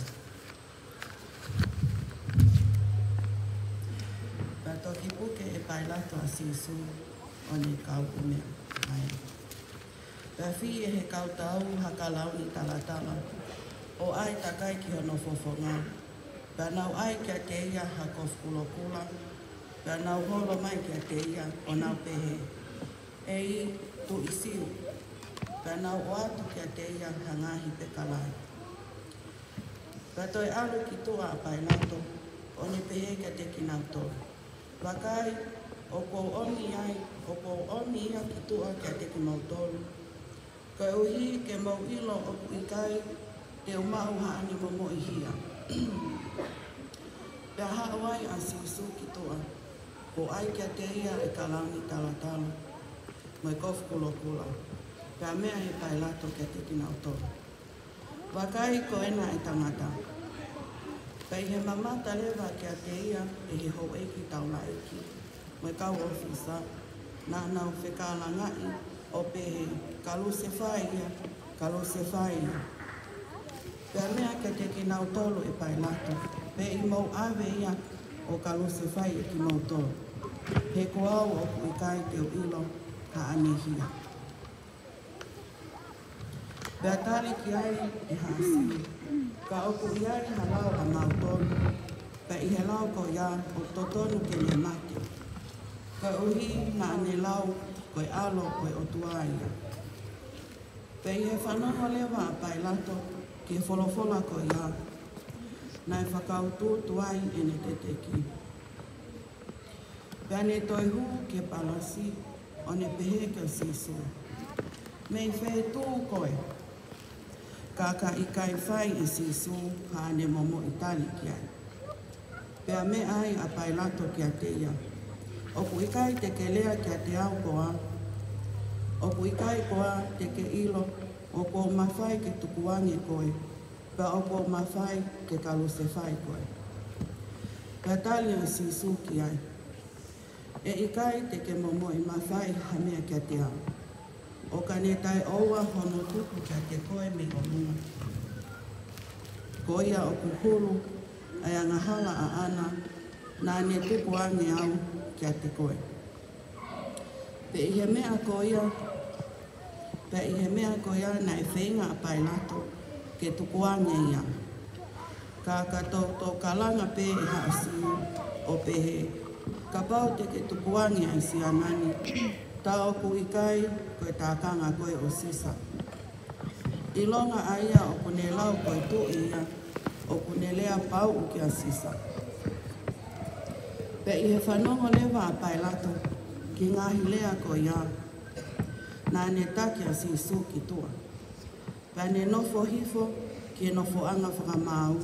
Pea toki puke ʻe Pailato ʻa Sīsū, ʻo ne kauʻumeʻa ai. Pea fili ʻe he kau tau ha kalauni talatala, ʻo ʻai takai ki hono fofonga. Pea nau ʻai kiate ia ha kofu kulokula, pea nau holo mai kiate ia, ʻo nau pehē, ʻEiki, tuʻi Siu. Pea nau ʻoatu kiate ia ha ngaahi pekalai. Pea toe ʻalu ki tuʻa ʻa Pailato, ʻo ne pehē kiate kinautolu, Vakai, ʻoku ou ʻomi ai, ʻoku ou ʻomi ia ki tuʻa kiate kimoutolu, koeʻuhi ke mou ʻilo ʻoku ʻikai te u maʻu haʻane momoʻi hia. Pea haʻu ai ʻa Sīsū ki tuʻa, kuo ʻai kiate ia ʻa e kalauni talatala mo e kofu kulokula. Pea meʻa ʻe Pailato kiate kinautolu, Vakai, ko ena ʻa e tangata. Pea ʻi he mamata leva kiate ia ʻe he houʻeiki taulaʻeiki mo e kau ʻōfisa, naʻa nau fekalangaʻi ʻo pehē, Kalusefai ia, kalusefai ia. Pea meʻa kiate kinautolu ʻe Pailato, Pea ʻi mou ʻave ia ʻo kalusefai ʻe kimoutolu, he ko au ʻoku ʻikai te u ʻilo haʻane hia. Pea tali ki ai ʻe Haʻa Siu, Ka ʻoku ʻi ai ha lao ʻamautolu, pea ʻi he lao ko ia ʻoku totonu ke ne mate, koeʻuhi naʻa ne lau ko e ʻAlo ko e ʻOtua ia. Pea ʻi he fanongo leva ʻa Pailato ki he folofola ko ia, naʻe fakautuutu ai ʻene teteki. Pea ne toe hū ki he palasi, ʻo ne pehē kia Sīsū, Mei fē tuʻu koe? Ka ka ʻikai fai ʻe Sīsū haʻane momoʻi tali ki ai. Pea meʻa ai ʻa Pailato kiate ia, ʻOku ʻikai te ke lea kiate au koā? ʻOku ʻikai koā te ke ʻilo ʻoku ou mafai ke tukuange koe, pea ʻoku ou mafai ke kalusefai koe? Pea tali ʻa Sīsū ki ai, ʻE ʻikai te ke momoʻi mafai ha meʻa kiate au, ʻo ka ne taʻeʻoua hono tuku kiate koe mei ʻolunga. Ko ia ʻoku hulu ʻa e angahala ʻaʻana, naʻa ne tukuange au kiate koe. Pea ʻi he meʻa ko ia, pea ʻi he meʻa ko ia naʻe feinga ʻa Pailato ke tukuange ia. Ka ka toutou kalanga pē ʻe Haʻa Siu ʻo pehē, Kapau te ke tukuange ʻa e siana ni, tā ʻoku ʻikai ko e tākanga koe ʻo Sisa. ʻIlonga ʻa ia ʻoku ne lau ko e tuʻi ia, ʻoku ne lea pauʻu kia Sisa. Pea ʻi he fanongo leva ʻa Pailato ki he ngaahi lea ko ia, naʻa ne taki ʻa Sīsū ki tuʻa. Pea ne nofo hifo ki he nofoʻanga fakamaau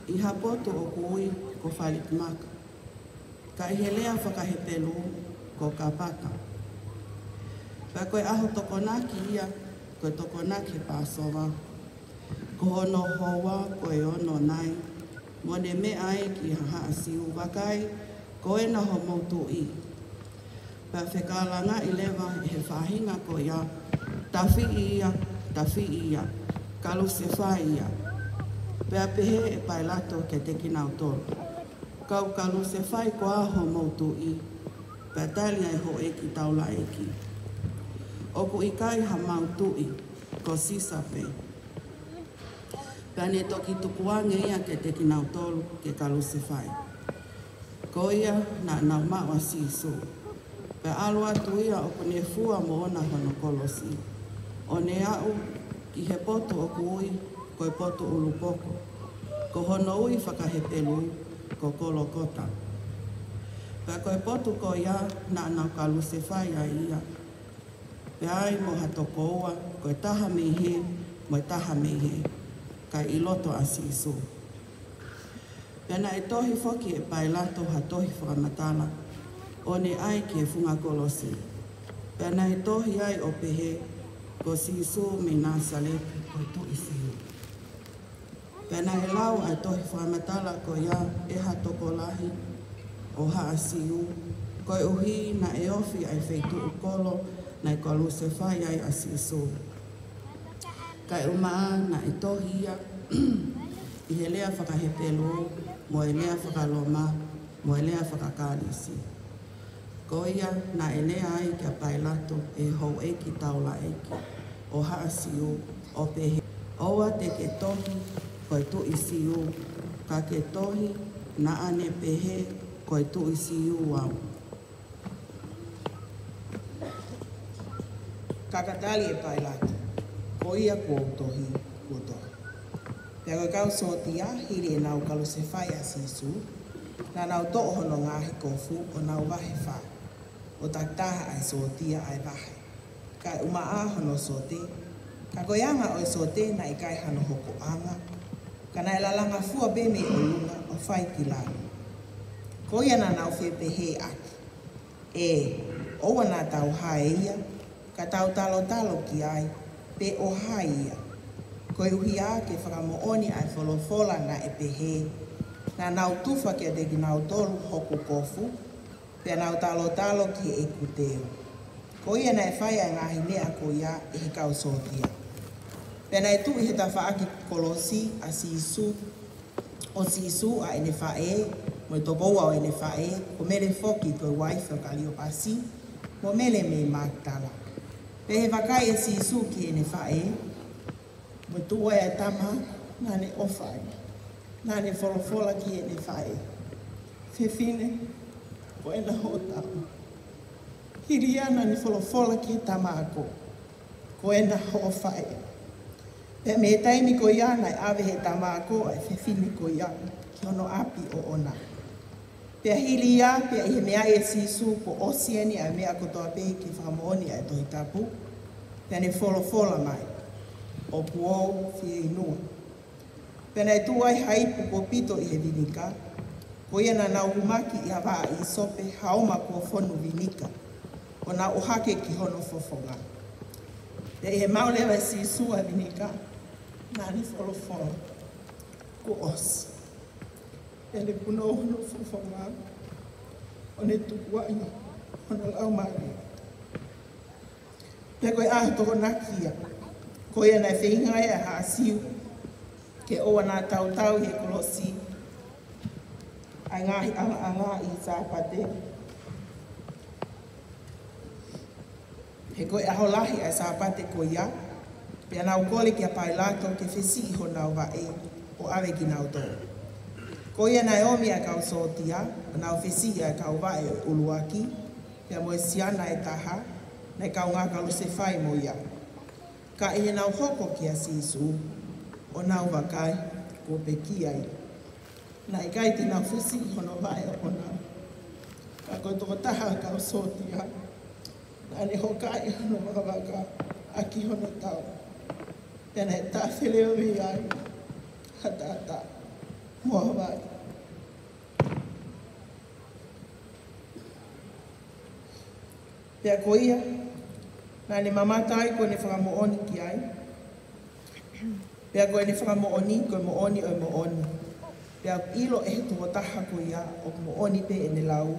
ʻi ha potu ʻoku ui ko Falikimaka, ka ʻi he lea faka-Hepelū ko Kapata. Pea ko e ʻaho Tokonaki ia, ko e Tokonaki he Pāsova. Ko hono houa ko e ono nai, mo ne meʻa ai ki Haʻa Siu, Vakai, ko ena homou tuʻi. Pea fekalangaʻi leva ʻe he faʻahinga ko ia, Tafiʻi ia, tafiʻi ia, kalusefai ia. Pea pehē ʻe Pailato kiate kinautolu, Kau kalusefai koā homou tuʻi? Pea tali ʻa e houʻeiki taulaʻeiki, ʻOku ʻikai hamau tuʻi, ko Sisa pē. Pea ne toki tukuange ia kiate kinautolu ke kalusefai. Ko ia naʻa nau maʻu ʻa Sīsū, pea ʻalu atu ia ʻoku ne fua moʻona hono kolosi, ʻo ne aʻu ki he potu ʻoku ui ko e potu ʻulupoko, ko hono ui fakaHepelū ko Kolokota. Pea ko e potu ko ia naʻa nau kalusefai ai ia, pea ai mo ha tokoua, ko e taha mei hē mo e taha mei hē, kae ʻi loto ʻa Sīsū. Pea naʻe tohi foki ʻe Pailato ha tohi fakamatala, ʻo ne ʻai ki he funga kolosi. Pea naʻe tohi ai ʻo pehē, Ko Sīsū mei Nāsaleti, ko e tuʻi Siu. Pea naʻe lau ʻa e tohi fakamatala ko ia ʻe ha tokolahi ʻo haʻa Siu, koeʻuhi naʻe ofi ʻa e feituʻu kolo naʻe kalusefai ai ʻa Sīsū. Kae ʻumaʻā naʻe tohi ia ʻi he lea fakaHepelū, mo e lea fakaLoma, mo e lea fakaKalisi. Ko ia naʻe lea ai kia Pailato ʻe he houʻeiki taulaʻeiki ʻo haʻa Siu, ʻo pehē, ʻOua te ke tohi ko e tuʻi Siu, ka ke tohi naʻa ne pehē ko e tuʻi Siu au. Ka ka tali ʻe Pailato, Ko ia kuo u tohi, kuo tohi. Pea ko e kau sōtia, hili ʻenau kalusefai ʻa Sīsū, naʻa nau toʻo hono ngaahi kofu ʻo nau vahe fā, ʻo takitaha ʻa e sōtia ʻa e vahe, kae ʻumaʻā hono sote, ka ko e anga ʻo e sote naʻe ʻikai hano hokoʻanga, ka naʻe lalanga fua pē mei ʻolunga ʻo fai ki lalo. Ko ia naʻa nau fepehēʻaki, ʻE, ʻoua naʻa tau hae ia, ka tau talotalo ki ai, pe ʻo hai ia. Koeʻuhi ā ke fakamoʻoni ʻa e folofola naʻe pehē, Naʻa nau tufa kiate kinautolu hoku kofu, pea nau talotalo ki heʻeku teu. Ko ia naʻe fai ʻa e ngaahi meʻa ko ia ʻe he kau sōtia. Pea naʻe tuʻu ʻi he tafaʻaki kolosi ʻa Sīsū, ʻo Sīsū ʻa ʻene faʻē, mo e tokoua ʻo ʻene faʻē, ko Mele foki ko e uaifi ʻo Kaliopasi, mo Mele mei Makitala. Pea ʻi he vakai ʻe Sīsū ki heʻene faʻē, mo e tuʻu ai ʻa e tama naʻa ne ʻofa ai, naʻa ne folofola ki heʻene faʻē, Fefine, ko ena hoʻo tama. Hili ia naʻa ne folofola ki he tama ako, Ko ena hoʻo faʻē. Pea mei he taimi ko ia naʻe ʻave ʻe he tama ako ʻa e fefine ko ia ki hono ʻapi ʻoʻona. Pea hili ia, pea ʻi he meaʻi ʻe Sīsū kuo ʻosi eni ʻa e meʻa kotoa pē ke fakamoʻoni ʻa e Tohi Tapu, pea ne folofola mai, ʻOku ou fieinua. Pea naʻe tuʻu ai ha ipu kuo pito ʻi he vinika, ko ia naʻa nau umaki ʻi ha vaʻa ʻīsope ha oma kuo fonu vinika, ʻo nau ʻohake ki hono fofonga. Pea ʻi he maʻu leva ʻe Sīsū ʻa e vinika, naʻa ne folofola, Kuo ʻosi. Pea ne punou hono fofonga, ʻo ne tukuange hono laumālie. Pea ko e ʻaho Tokonaki ia, ko ia naʻe feinga ai ʻa e haʻa Siu ke ʻoua naʻa tautau ʻi he kolosi ʻa e ngaahi ʻangaʻanga ʻi he Sāpate. He ko e ʻaho lahi ʻa e Sāpate ko ia, pea nau kole kia Pailato ke fesiʻi honau vaʻe ʻo ʻave kinautolu. Ko ia naʻe ʻomi ʻa e kau sōtia, ʻo nau fesiʻi ʻa e kau vaʻe ʻuluaki, pea mo e siana ʻe taha, naʻe kaungā kalusefai mo ia. Ka ʻi heʻenau hoko kia Sīsū, ʻo nau vakai, kuo pekia ia. Naʻe ʻikai te nau fesiʻi hono vaʻe ʻoʻona. Ka ko e tokotaha ʻa e kau sōtia, naʻa ne hokaʻi hono vakavaka ʻaki hono tau. Pea naʻe tafe leva mei ai ha taʻataʻa mo ha vai. Pea ko ia, naʻa ne mamata ai ko ʻene fakamoʻoni ki ai. Pea ko ʻene fakamoʻoni, ko e moʻoni ʻo e moʻoni. Pea ʻilo ʻe he tokotaha ko ia ʻoku moʻoni pē ʻene lau,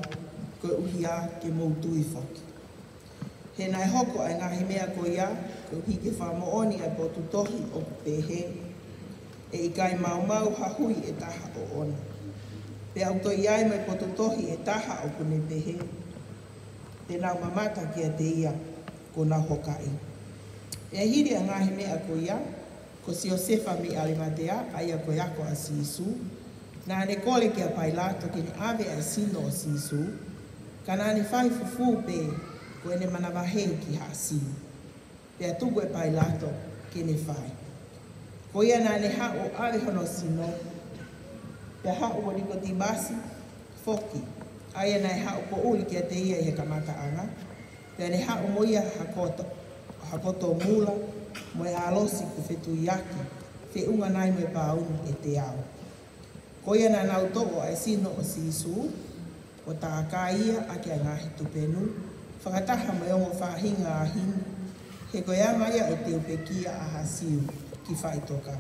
koeʻuhi ā ke mou tui foki. He naʻe hoko ʻa e ngaahi meʻa ko ia, koeʻuhi ke fakamoʻoni ʻa e potu tohi ʻoku pehē, ʻE ʻikai maumau ha hui ʻe taha ʻoʻona. Pea ʻoku toe ʻi ai mo e potu tohi ʻe taha ʻoku ne pehē, te nau mamata kiate ia kuo nau hokaʻi. Pea hili ʻa e ngaahi meʻa ko ia, ko Siosefa mei ʻAlimatea, ʻa ia ko e ako ʻa Sīsū, naʻa ne kole kia Pailato ke ne ʻave ʻa e sino ʻo Sīsū, ka naʻa ne fai fufū pē ko ʻene manavahē ki Haʻa Siu. Pea tuku ʻe Pailato ke ne fai. Ko ia naʻa ne haʻu ʻo ʻave hono sino, pea haʻu ʻa Nikotīmasi foki, ʻa ia naʻe haʻu poʻuli kiate ia ʻi he kamataʻanga, pea ne haʻu mo ia ha koto, ha koto mula, mo e ʻalosi kuo fetuiaki, feʻunga nai mo e pāuni ʻe teau. Ko ia naʻa nau toʻo ʻa e sino ʻo Sīsū, ʻo tākai ia ʻaki ʻa e ngaahi tupenu, fakataha mo e ongo faʻahinga ʻa himi, he ko e anga ia ʻo e teu pekia ʻa Haʻa Siu ki faʻitoka.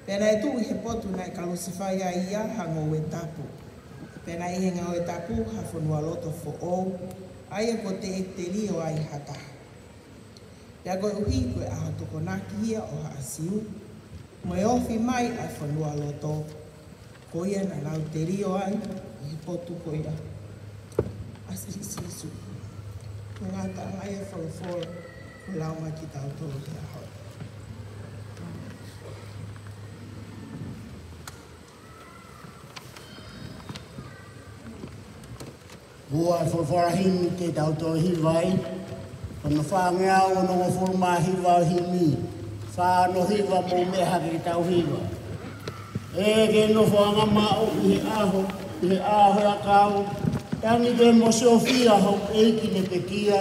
Pea naʻe tuʻu ʻi he potu naʻe kalusefai ai ia ha ngoue tapu. Pea naʻe ʻi he ngoue tapu ha fonualoto foʻou, ʻa ia kuo teʻeki telio ai ha taha. Pea koeʻuhi ko e ʻaho Tokonaki ia ʻo Haʻa Siu, mo e ofi mai ʻa e fonualoto, ko ia naʻa nau telio ai ʻi he potu ko ia ʻa Sī-, Sīsū. Ko e ngataʻanga ia ʻo e folofola, ko e lau mai kiate kitautolu he ʻaho. Muʻa ʻa e folofola himi te tau toe hiva ai, ko hono fāngeau onongofulu mā hiva ʻo e himi, fā ono hiva, mou meʻa hake ke tau hiva. ʻE ke nofo angamaʻu ʻi he ʻaho, ʻi he ʻaho ʻo e ʻakau, tangi ke mou siofia hoku ʻEiki ne pekia.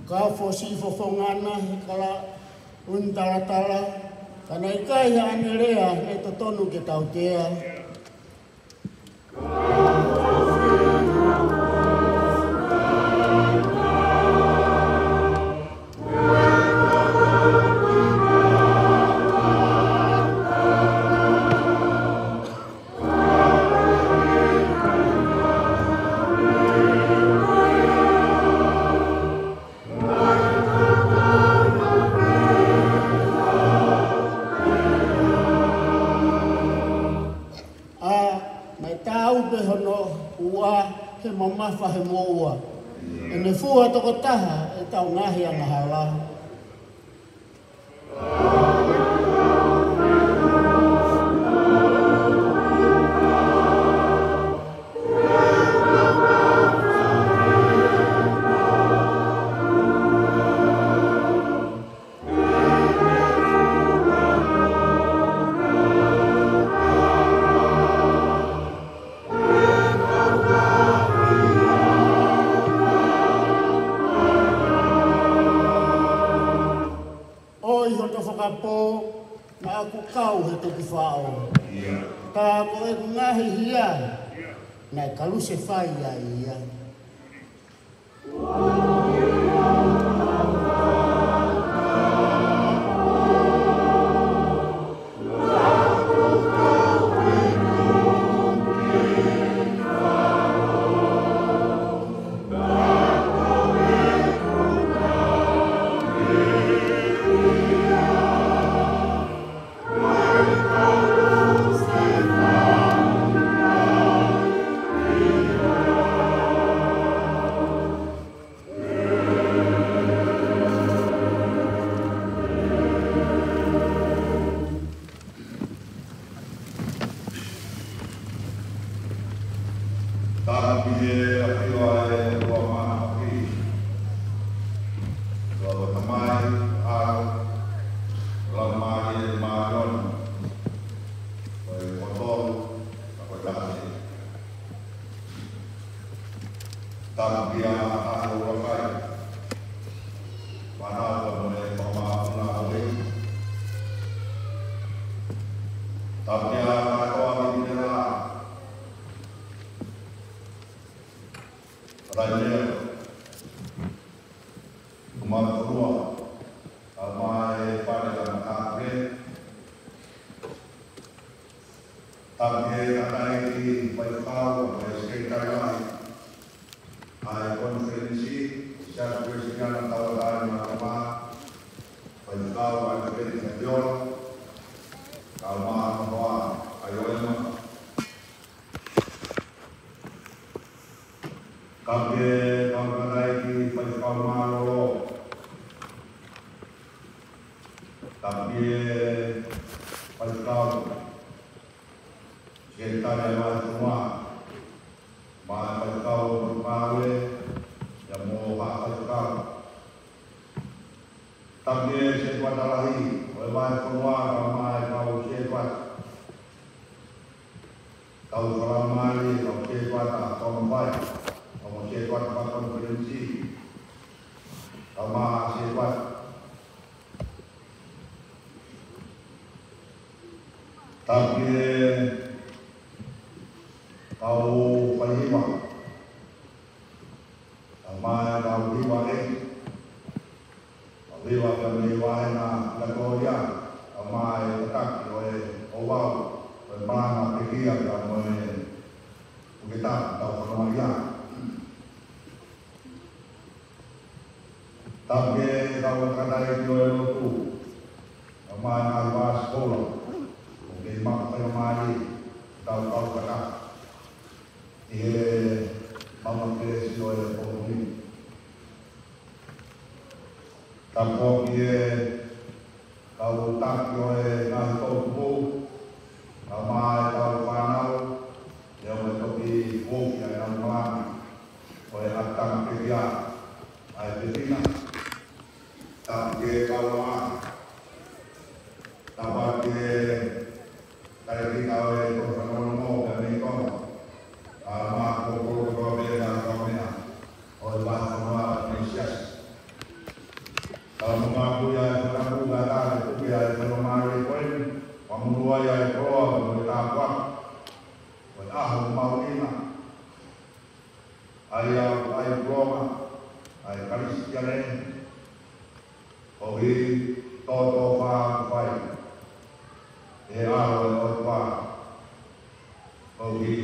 Ka fo si fo fongana he kala un talatala, ka naʻe ʻikai haʻane lea ne totonu ke tautea. ʻA, naʻe taau pē hono ua, he mamafa he moʻua. ʻEne fua tokotaha ʻetau ngaahi angahala. ʻOi hoto fakapō, naʻa ku kau he tukufao. Ka ko ʻeku ngaahi hia, naʻe kalusefai ai ia. Tapu ki he tangataʻeiki faifekau mo e sekelitali lahi ʻa e konifelenisi, Siasi Uēsiliana Tauʻatāina mo Haʻapai, faifekau ʻAlifileti Fabiola, kae ʻumaʻā hono hoa ʻa Ioema. Tapu ki he kau tangataʻeiki faifekau mālōlō. Tapu ki he faifekau, sekelitali ʻa e vahefonua, mo e faifekau ʻo e ngāue, pea mo e faifekau. Tapu ki he sētuata lahi ʻo e vahefonua, kae ʻumaʻā e kau sētuata, kau falamālie, kau sētuata, kau mafai, kau sētuata fakakonifelenisi, kae ʻumaʻā e sētuata. Tapu ki he kau faihiva, kae ʻumaʻā e kau hiva ʻeiki, kau hiva pea mei he vāhenga Vikatōlia, kae ʻumaʻā e tataki ʻo e ouau ʻo e malanga pekia pea mo e puke tapu ʻoku tau fanongo ai. Tapu ki he kau tangataʻeiki ʻo e lotu, kae ʻumaʻā e ngaahi fāsipola, ʻoku kei maʻu faingamālie ke tau kau fakataha ʻi he maʻu kelesi ʻo e pongipongi ni. Tapu ki he kau taki ʻo e ngaahi toʻutupu, kae ʻumaʻā e kau fānau, ʻa ia ʻoku toki foki ʻenau malanga ʻo e ʻapitanga pekia ʻa e fefine. Tapu ki he kau ʻaʻahi. Tapu ki he tangataʻeiki ʻo e kau fanongonongo pea mei Tonga, kae ʻumaʻā e kau kolo kotoa pē ʻa e kau meʻa ʻo e vahefonua mo e siasi. Kae ʻumaʻā pē ʻa e fakapuleʻanga ʻo e puke ʻa e faingamālie ko eni, ʻo mulu ai ʻa e koloa mo e tāpuaki ʻo e ʻaho mahuʻinga, ʻa ia ʻoku ʻai pulonga ʻa e Kalisitiane, koeʻuhi ko e tōtōfā kuo fai ʻe he ʻAlo ʻo e ʻOtua, koeʻuhi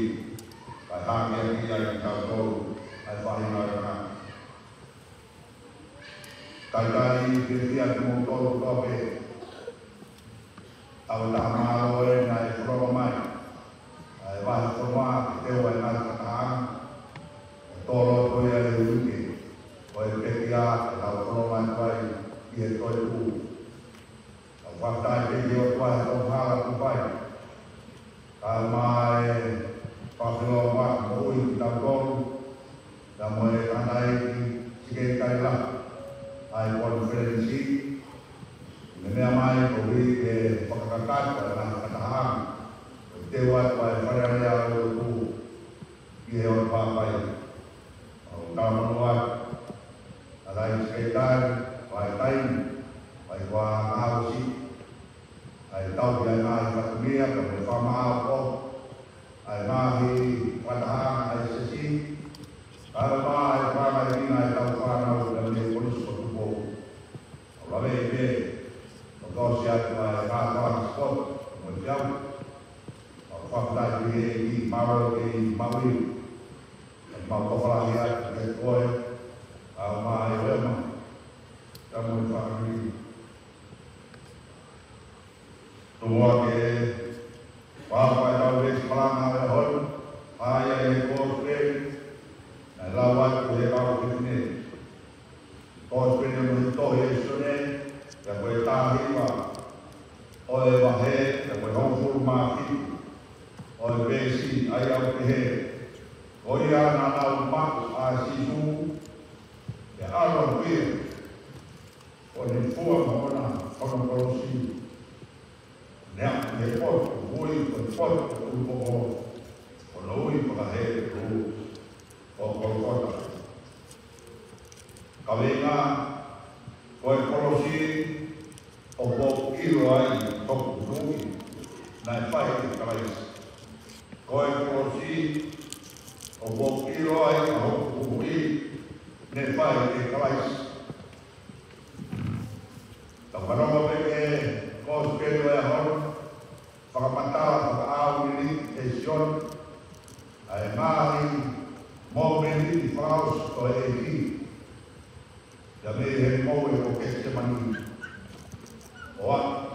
kae hākeakiʻi ai kitautolu ʻa e faʻahinga ʻo e tangata. Talitali fiefia kimoutolu kotoa pē. Tau taha mālō eni ʻa e fononga mai ʻa e vahefonua ke teu ʻa e ngaahi fakatahaʻanga, ʻo tō loto ia he uike ko e pekia, ke tau fononga atu ai ʻi he toetuʻu. Tau fakafetaʻi ki he ʻOtua he tau hala kuo fai, kae ʻumaʻā e fakafeʻiloaki moʻui kitautolu, pea mo e tangataʻeiki sekelitali lahi ʻa e konifelenisi, ʻi he meʻa mai koeʻuhi ke fakakakato ʻa e ngaahi fakatahaʻanga ʻo e teu atu ʻa e Fale Alea ʻo e lotu ʻi he ʻOtu Haʻapai. ʻOku tau monūʻia atu, tangataʻeiki sekelitali, ʻa e taimi, ʻa e kau ngāue siʻi, ʻa e tauhi ʻa e ngaahi fatongia, pea mo e fakamaʻopoʻopo ʻa e ngaahi fakatahaʻanga ʻa e siasi, kae ʻumaʻā e fanga ʻi he ngaahi tau fānau pea mei he Kolisi ko Tupou. ʻOku lave pē, ʻo tauhi atu ʻa e ngaahi fakasipoti mo e teau. ʻOku fakafetaʻi ki he ʻEiki, mālō e kei maʻu ʻi he mau kofalahi atu ke koe, kae ʻumaʻā e Ioema, kae mo e fāmili. Tomuʻa ke fakahoko ʻetau veesi malanga ʻo e ʻaho ni, ʻa ia ʻi he kosipeli naʻe lau atu ʻe he kau fefine. Kosipeli mei he tohi ʻa Sione, pea ko e taha hiva ʻo e vahe, pea ko e hongofulu mā fitu ʻo e veesi, ʻa ia ʻoku pehē: Ko ia naʻa nau maʻu ʻa Sīsū, pea ʻalu atu ia, ʻo ne fua moʻona hono kolosi, ne aʻu ki he potu ʻoku ui ko e potu ʻo e ʻulupoongo, ko hono ui fakahēvani ko Kolokota. Kaveinga: Ko e kolosi ʻoku ou ʻilo ai hoku huhuʻi naʻe fai ʻe Kalaisi. Ko e kolosi ʻoku ou ʻilo ai ʻa hoku huhuʻi ne fai ʻe Kalaisi. Tau fanongo pē ki he kosipeli ʻo e ʻaho ni, fakamatala fakaʻaonga ʻeni,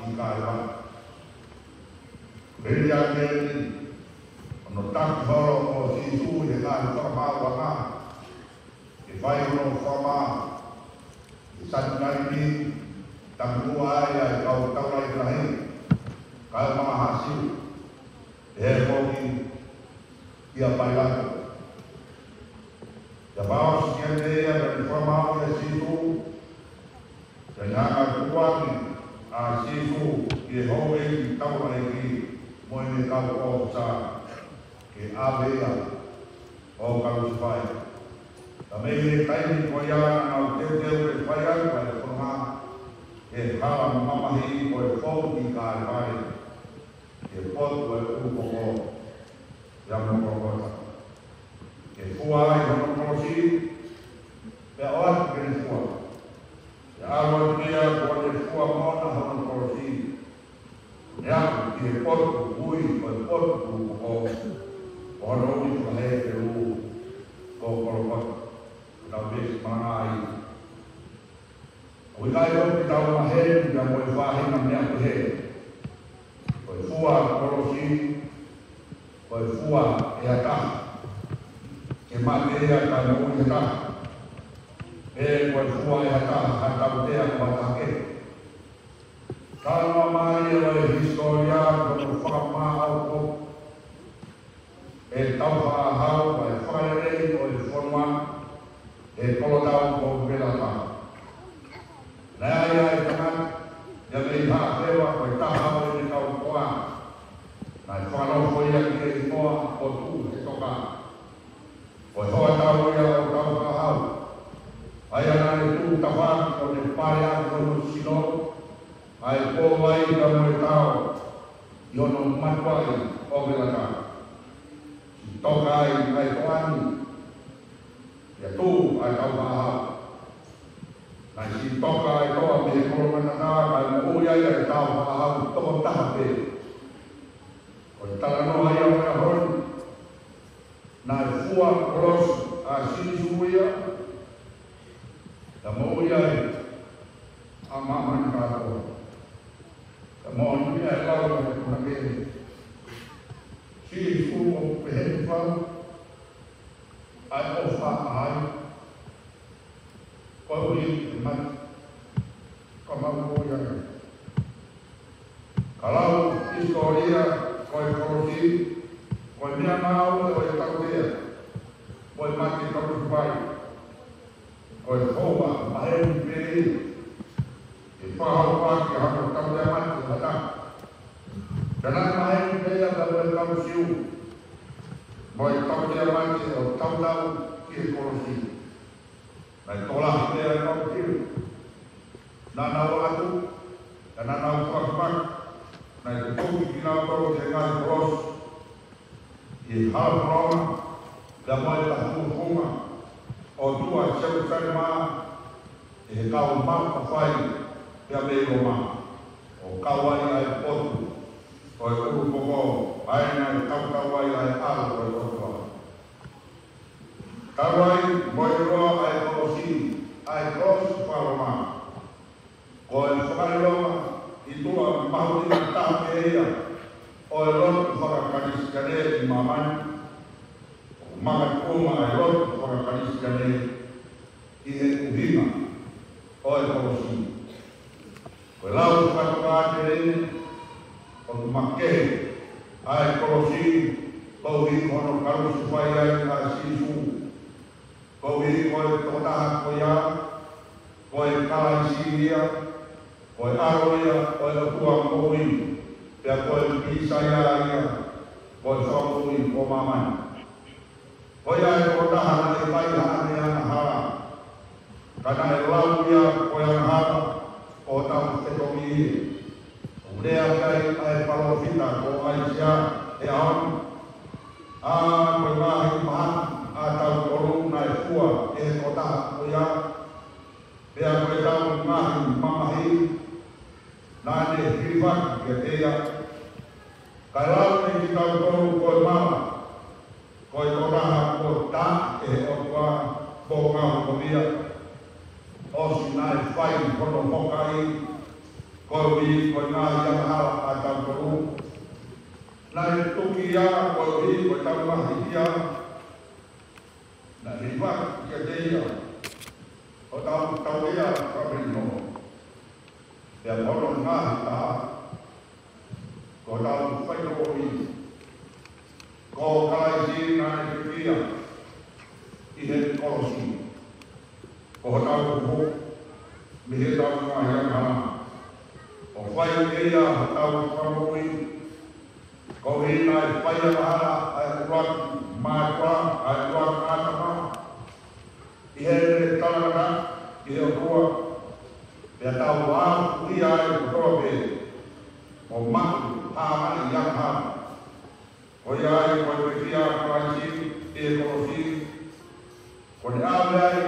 ʻi Kalevale. Pea ʻi he ʻaho ni, ʻo ne taki holo ʻa Sīsū ʻi he ngaahi fakamaauʻanga, ke fai hono fakamaau. ʻI he Sāpate ni, takimuʻa ai ʻa e kau taulaʻeiki lahi, kae ʻumaʻā ha Siu, ʻi he foki kia Pailato. Pea fakaʻosi kiate ia, pea ne fakamaau ʻa Sīsū, pea ne hanga ʻo tukuange ʻa Sīsū ki he houʻeiki taulaʻeiki mo ʻene kau ʻōfisa ke ʻave ia ʻo kalusefai. Pea mei he taimi ko ia naʻa nau teuteu ke fai atu ʻa e fononga he hala mamahi ko e Fou ʻi Kalevale, he potu ʻo e ʻUlukoko, pea mo Kolokota. Ke fua ai hono kolosi, pea ʻoatu ke ne fua. Pea ʻalu atu ia kuo ne fua moʻona hono kolosi, ne aʻu ki he potu ui ko e potu ʻUlukoko, ko hono ui fakahēkelū ko Kolokota. Ko ʻetau veesi malanga ai. ʻOku ʻikai ʻoku tau maheni pea mo e faʻahinga meʻa pehē. Ko e fua kolosi, ko e fua ʻe ha taha, ke mate ia kae moʻui ha taha. Pe ko e fua ʻe ha taha ha tautea ʻo ha taha kehe. Talanoa mai ʻa e hisitōlia ʻo e fakamaau ko e Taufaʻāhau, ʻa e fakalelei ʻo e fonua, he kolotau ko Velataha. Naʻe ʻi ai ʻa e tangata, ia mei Haʻafeva, ko e taha ʻo ʻene kau koa. Naʻe fakanofo ia ki he hingoa ko Tuʻu he Toka. Ko e hoa tau ia ʻo Taufaʻāhau. ʻA ia naʻa ne tuʻu tafaʻaki ʻo ne pale ʻaki hono sino ʻa e pō vai ka mo e tao ʻi hono matuaʻi ʻo Velataha. Siʻi toka ai ʻa e toʻa ni, pea tuʻu ʻa e Taufaʻāhau. Naʻe siʻi toka ʻa e toʻa mei he kolomanatā, kae moʻui ai ʻa e Taufaʻāhau toko taha pē. Ko e talanoa ia ʻo e ʻaho ni, naʻe fua kolosi ʻa Sīsū ia, pea moʻui ai ʻa māmani kātoa. Pea moʻoni ia e lau ʻa e punake, Sīsū ʻoku pehē ni fau, ʻa e ʻofa ai, koeʻuhi ke mate, ka mau ko ia. Ka lau hisitōlia, ko e kolosi, ko e meʻangāue ʻo e tautea, ko e mate kalusefai, ko e houa maheni pē ia ke fakahoko ʻaki hano tautea mate ʻa ha taha. Pea naʻe maheni pē ia pea mo e kau Siu mo e tautea mate ʻo tautau ki he kolosi. Naʻe tokolahi pē ʻa e kau Siu. Naʻa nau ʻatu, pea naʻa nau fakafaki, naʻe tutuki kinautolu ki he ngaahi kolosi ʻi he hala fononga, pea mo e tafungofunga ʻo tuʻa Selusalema, ʻe he kau mafai pea mei Loma, ʻo kau ai ʻa e potu ʻo e ʻUlukoko, ʻa ia naʻe tautau ai ʻa e ʻAlo ʻo e ʻOtua. Talu ai mo e ʻiloa ʻa e kolosi, ʻa e kolosi faka-Loma, ko e fakaʻilonga ʻi tuʻa mahuʻinga taha pē ia ʻo e lotu faka-Kalisitiane ʻi māmani. ʻOku makatuʻunga ʻa e lotu faka-Kalisitiane ʻi he ʻuhinga ʻo e kolosi. Ko e lau fakatokāteline, ʻoku makehe ʻa e kolosi koeʻuhi ko hono kalusefai ai ʻa Sīsū. Koeʻuhi ko e tokotaha ko ia, ko e Kalaisi ia, ko e ʻAlo ia ʻo e ʻOtua moʻui, pea ko e Mīsaia ia, ko e Fakamoʻui ʻo māmani. Ko ia e tokotaha naʻe ʻikai haʻane angahala, ka naʻe lau ia ko e angahala ʻo hotau fetongi ia. ʻOku lea ki ai ʻa e palōfita ko ʻAisea he ʻaho ni. ʻA, ko e ngaahi mahaki ʻatautolu naʻe fua ʻe he tokotaha ko ia, pea ko ʻetau ngaahi mamahi naʻa ne hilifaki kiate ia. Kae lau ʻe kitautolu ko e mala, ko e tokotaha kuo tā ʻe he ʻOtua mo ngaohikovia, ʻosi naʻe fai hono hokaʻi, Koeʻuhi ko e ngaahi angahala ʻa tautolu, naʻe tuki ia. Koeʻuhi ko ʻetau ngaahi hia, naʻe hifaki kiate ia hotau tautea fakamelino. Pea ko hono ngaahi taha, ko hotau faitoʻoʻi, ko Kalaisi naʻe pekia ʻi he kolosi, ko hotau hopo mei heʻetau ngaahi angahala. ʻO fai ʻe ia hotau fakamoʻui, koeʻuhi naʻe fai angahala ʻa e ʻuluaki mātuʻa, ʻa e ʻuluaki ʻĀtama, ʻi heʻene talangataʻa ki he ʻOtua, pea tau aʻusia ai kotoa pē, ʻo maʻu hāmani ʻi angahala. Ko ia ai ko e pekia ʻa Kalaisi ʻi he kolosi, kuo ne ʻave ai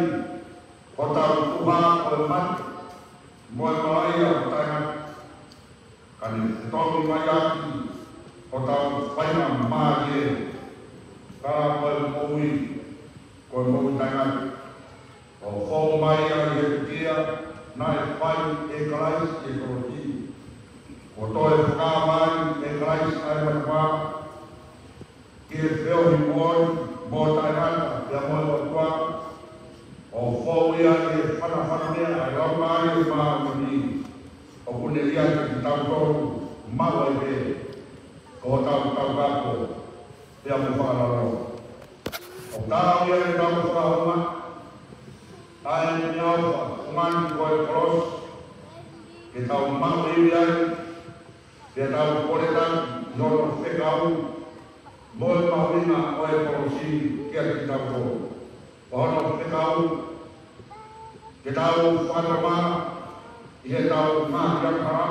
hotau tuha ko e mate, mo e malaʻia ʻo taʻengata. Ka ne fetongi mai ʻaki hotau faingamālie, ka ko e moʻui, ko e moʻui taʻengata. ʻO fou mai ai ʻi he pekia naʻe fai ʻe Kalaisi ʻi he kolosi. Kuo toe fakaava ʻe Kalaisi ʻa e matapā ki he feohi moʻoni mo taʻengata pea mo e ʻOtua. ʻO fou ia ʻi he fanafana meʻa ʻa e Laumālie Māʻoniʻoni, ʻoku ne ʻiate kitautolu maʻu ai pē, ko hotau taukapo pea mo fakalalo. ʻOku taau ia ke tau fakahounga ʻa e meʻaʻofa ʻoku ngāueʻaki ko e kolosi, ke tau maʻu ivi ai, ke tau kole taki ʻi hono fekau mo e mahuʻinga ʻo e kolosi kiate kitautolu. Ko hono fekau ke tau fakatomala ʻi heʻetau ngaahi angahala,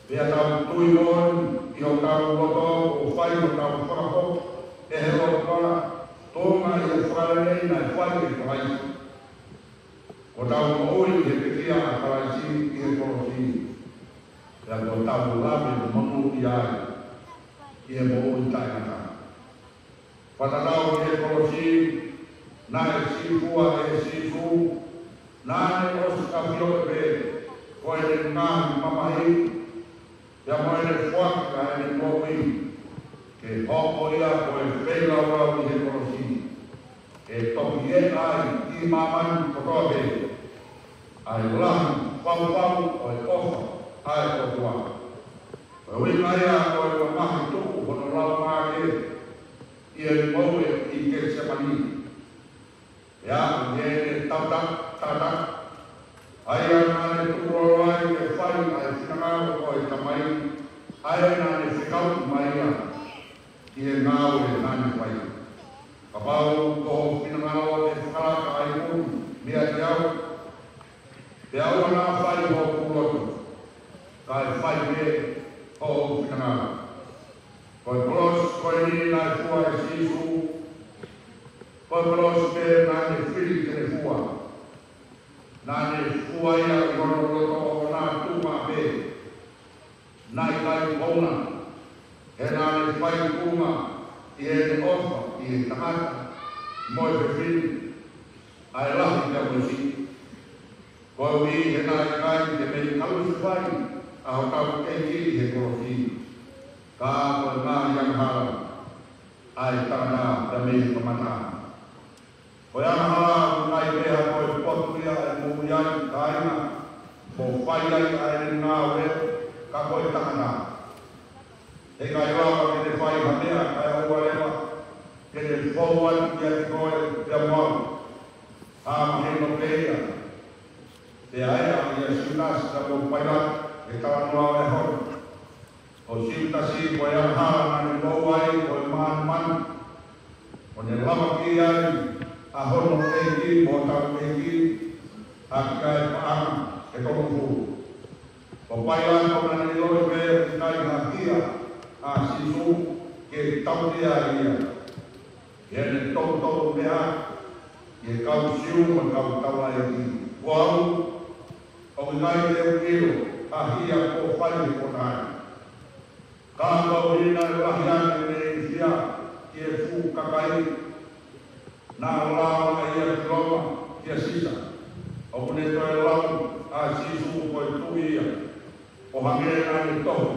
pea tau tui moʻoni ʻi hotau loto ʻo fai hotau fakapoki ʻe he ʻOtua, tuʻunga ʻi he fakalelei naʻe fai ʻe Kalaisi. Kuo tau moʻui ʻi he pekia ʻa Kalaisi ʻi he kolosi, pea kuo tau lave monūʻia ai ʻi he moʻui taʻengata. Fakatatau ki he kolosi, naʻe sīfua ʻe Sīsū, naʻa ne ʻosi ʻafioʻi pē ko ʻene ngaahi mamahi, pea mo ʻene foaki ʻa ʻene moʻui ke hoko ia ko e feilaulau ʻi he kolosi, ke toki ʻi ai ʻi māmani kotoa pē ʻa e lahi fau ʻo e ʻofa ʻa e ʻOtua. Ko e ʻuhinga ia ʻo e mamahi tuku hono Laumālie ʻi he ngoue ʻi Ketisemani. Pea ʻi heʻene tautau, tautau, ʻa ia naʻa ne tukulolo ai ke fai ʻa e finangalo ʻo e Tamai, ʻa ia naʻa ne fekau mai ia ʻi he ngāue naʻa ne fai. Kapau ko hoʻo finangalo ke fakalaka ʻa e ʻulu meiate au, pea ʻoua naʻa fai hoku loto, kae fai pē hoʻo finangalo. Ko e kolosi ko eni naʻe fua ʻe Sīsū, ko e kolosi pē naʻa ne fili ke ne fua. Naʻa ne fua ia ʻi hono loto ʻoʻona tuʻunga pē. Naʻe ʻikai pouna, he naʻa ne fai tuʻunga ʻi heʻene ʻofa ʻi he tangata mo e fefine, ʻa e lahi pea mo e siʻi. Koeʻuhi he naʻe ʻikai ke mei kalusefai ʻa hotau ʻEiki ʻi he kolosi, ka ko e ngaahi angahala ʻa e tangata pea mei he kamata. Ko e angahala ʻoku ʻikai pē ha ko e potu ia ʻe moʻui ai, kāinga, mo fai ai ʻa ʻene ngāue, ka ko e tangata. He ʻikai lava ke ne fai ha meʻa kae ʻoua leva ke ne fou atu kiate koe pea mo au. Hā mahino pē ia. Pea ʻea ʻia Siutasi pea mo Pailate he talanoa ʻe hono. Ko Siutasi ko e angahala naʻa ne moʻua ai ko e mānumanu, ʻo ne lamaki ai ʻa hono ʻEiki mo hotau ʻEiki ʻaki ʻa e paʻanga ʻe tolungofulu. Ko Pailate naʻa ne ʻiloʻi pē ʻoku ʻikai ha hia ʻa Sīsū ke tautea ia. Heʻene toutou meʻa ki he kau Siu mo e kau taulaʻeiki. Ko au, ʻoku ʻikai te u ʻilo ha hia kuo fai he kona ni. Ka koeʻuhi naʻe lahi ange mei fē ki he fuʻu kakai, naʻa lao ʻa ia ki Loma kia Sisa. ʻOku ne toe lau ʻa Sīsū ko e Tuʻi ia, ʻo hangē naʻa ne tohi,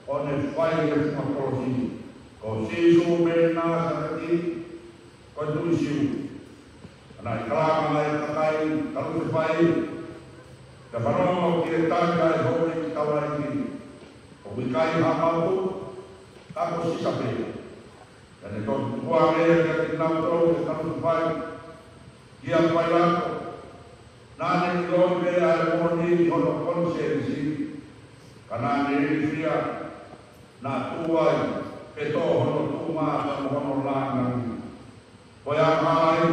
ʻo ne fai he funga kolosi. Ko Sīsū mei Nāsaleti, ko e Tuʻi Siu. Naʻe kalanga ʻa e kakai, kalusefai ia. Pea fanongo ki he tali ʻa e houʻeiki taulaʻeiki, ʻoku ʻikai ha maʻu, ka ko Sisa pē. Pea ne toki tukuange ia kiate kinautolu ke kalusefai kia Pailato. Naʻa ne ʻiloʻi pē ʻa e moʻoni ʻi hono konisēnisi, ka naʻa ne ilifia naʻa tuʻu ai, pea toʻo hono tuʻunga pea mo hono lāngilangi. Ko e angahala ia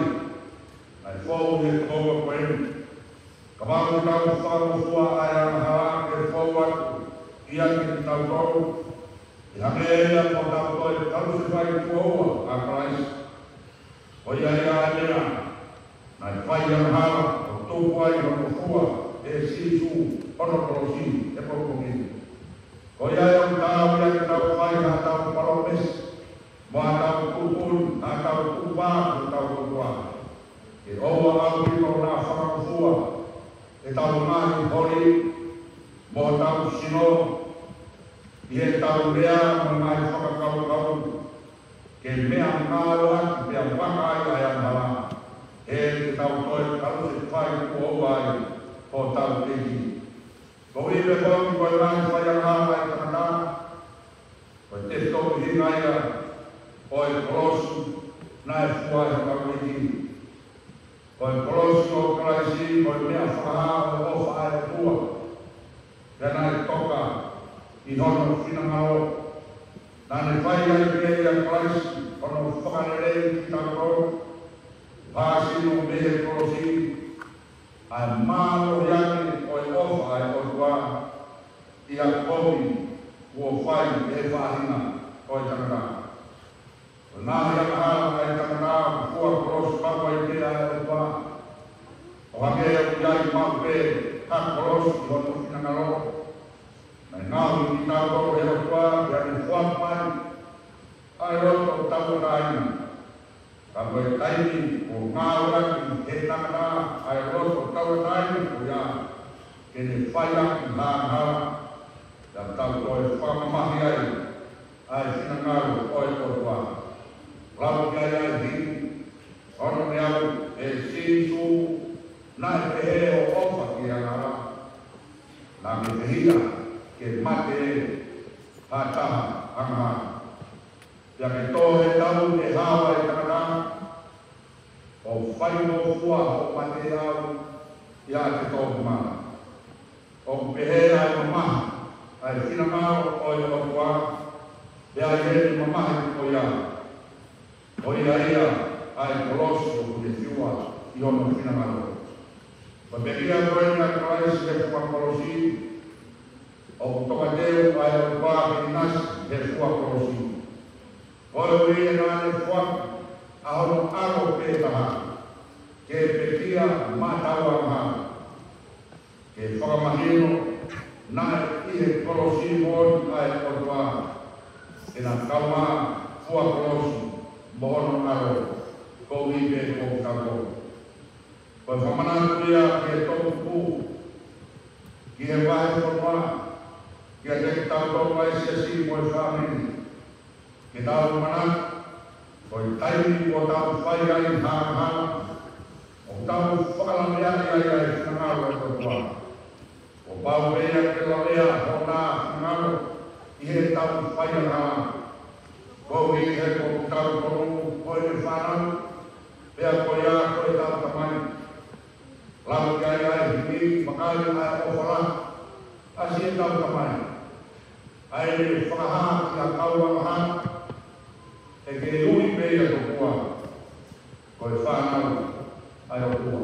naʻe fou he kuonga ko eni. Ka ʻoku tau fakangofua ʻa e angahala ke fou atu ʻiate kitautolu, ʻi he hangē ia ko hotau toe kalusefai tuʻo ua ʻa Kalaisi. Ko ia ia ʻa e meʻa naʻe fai angahala, ʻo tuku ai hono fua ʻe Sīsū hono kolosi he pongipongi ni. Ko ia ia ʻoku taau ia ke tau fai haʻatau palōmesi, mo haʻatau tuʻutuʻuni, haʻatau tuʻu pē ki hotau ʻOtua, ke ʻoua ʻaupito naʻa fakangofua ʻetau ngaahi holi mo hotau sino ʻi heʻetau lea mo e ngaahi fakakaukau, ke meʻangāueʻaki pea vaka ai ʻa e angahala, he te tau toe kalusefai tuʻo ua ai hotau ʻEiki. Koeʻuhi pē foki ko e ngaahi faiangahala ʻa e tangata, ko e tefitoʻi ʻuhinga ia ʻo e kolosi naʻe fua ʻe hotau ʻEiki. Ko e kolosi ʻo Kalaisi ko e meʻa fakahā ʻo e ʻofa ʻa e ʻOtua, pea naʻe toka ʻi hono finangalo. Naʻa ne fai ai pē ʻia Kalaisi hono fakaleleiʻi kitautolu, hāsino mei he kolosi, ʻa e mālohi ange ʻo e ʻofa ʻa e ʻOtua ʻi ha kovi kuo fai ʻe he faʻahinga ʻo e tangata. Ko e ngaahi angahala ʻa e tangata ʻoku fua kolosi maʻu ai pē ʻa e ʻOtua. ʻO hangē ʻoku ʻi ai maʻu pē ha kolosi ʻi hono finangalo, naʻe ngaohi kitautolu ʻe he ʻOtua, pea ne foaki mai ʻa e loto tauʻatāina. Ka ko e taimi kuo ngāueʻaki ʻe he tangata ʻa e loto tauʻatāina ko ia, ke ne fai ʻaki ha angahala, pea tau toe fakamamahi ai ʻa e finangalo ʻo e ʻOtua. Lau ki ai ʻa e himi ono mā ua: ʻE Sīsū, naʻe pehē hoʻo ʻofa ki he angahala, naʻa ke fehiʻa ke mate ha taha angahala, pea ke tō he tau ʻe he hao ʻa e tangata, ʻo faingofua hoʻo mate au ʻiate toʻonga. ʻOku pehē ʻa e mamahi ʻa e finangalo ʻo e ʻOtua, pea ʻi heʻene mamahi ko ia, ko ia ia ʻa e kolosi ʻoku ne fiua ʻi hono finangalo. Ko e pekia ko eni ʻa Kalaisi he funga kolosi, ʻoku tokateu ʻa e ʻOtua ke ʻinasi he funga kolosi. Koeʻuhi he naʻa ne foaki ʻa hono ʻAlo pē taha ke pekia maʻatautolu angahala, ke fakamahino naʻe ʻi he kolosi moʻoni ʻa e ʻOtua, ʻena kaungā fua kolosi mo hono ʻAlo, koeʻuhi pē ko kitautolu. Ko e fakamanatu ia ki he toʻutupu, ki he vahefonua, kiate kitautolu ʻa e siasi mo e fāmili, ke tau manatu, ko e taimi kuo tau fai ai ha angahala, ʻoku tau fakalaveaʻi ai ʻa e finangalo ʻo e ʻOtua. Kuo pau pē ia ke lavea hono finangalo ʻi heʻetau fai angahala, koeʻuhi he ko kitautolu ko ʻene fānau, pea ko ia ko ʻetau Tamai. Lau ki ai ʻa e himi: Vakai ʻa e ʻofa lahi ʻa siʻetau Tamai, ʻa ʻene fakahā ki ha kau angahala, ʻe kei ui pē ia tokua ko e fānau ʻa e ʻOtua.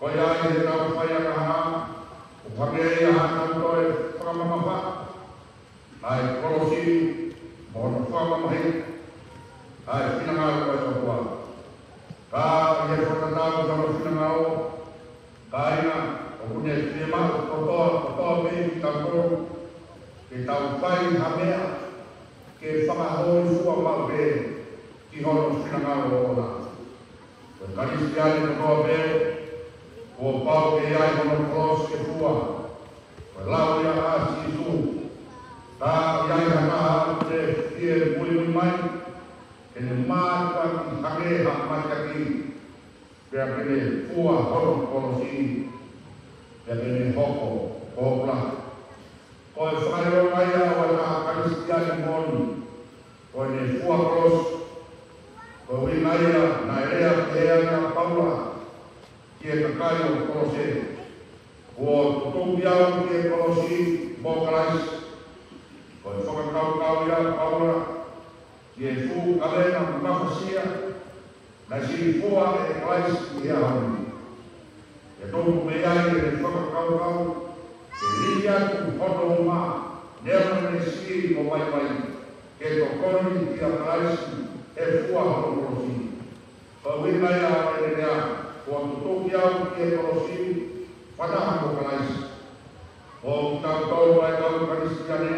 Ko ia ʻi heʻetau fai angahala, ʻoku hangē ia ha tau toe fakamamafaʻi ʻa e kolosi mo hono fakamamahiʻi ʻa e finangalo ʻo e ʻOtua. Ka ʻi he fakatatau ki hono finangalo, kāinga, ʻoku ne fiemaʻu kotoa, kotoa pē kitautolu ke tau fai ha meʻa ke fakahōifua maʻu pē ki hono finangalo ʻoʻona. Ko e Kalisitiane kotoa pē, ʻoku Kuo pau ke ʻi ai hono kolosi ke fua. Ko e lau ia ʻa Sīsū: Ka ʻi ai ha taha ʻoku te fie muimui mai, ke ne mātuʻaki hangē ha mateaki, pea ke ne fua hono kolosi, pea ke ne hoko ko hoku lahi. Ko e fakaʻilonga ia ʻo ha Kalisitiane moʻoni, ko ʻene fua kolosi. Ko e ʻuhinga ia naʻe lea pehē ai ʻa Paula ki he kakai ʻo Kolose: Kuo tutuki au ki he kolosi mo Kalaisi. Ko e fakakaukau ia ʻa Paula ki he fuʻu kavenga mafasia naʻe siʻi fua ʻe Kalaisi ʻi he ʻaho ni. ʻE tupu mei ai ʻene fakakaukau ke lī atu hono uma neongo ʻene siʻi mo vaivai, ke tokoni kia Kalaisi he fua hono kolosi. Ko e ʻuhinga ia ʻo ʻene lea: Kuo tutuki au ki he kolosi, fanongo mo Kalaisi. Ko kitautolu ʻa e kau Kalisitiane,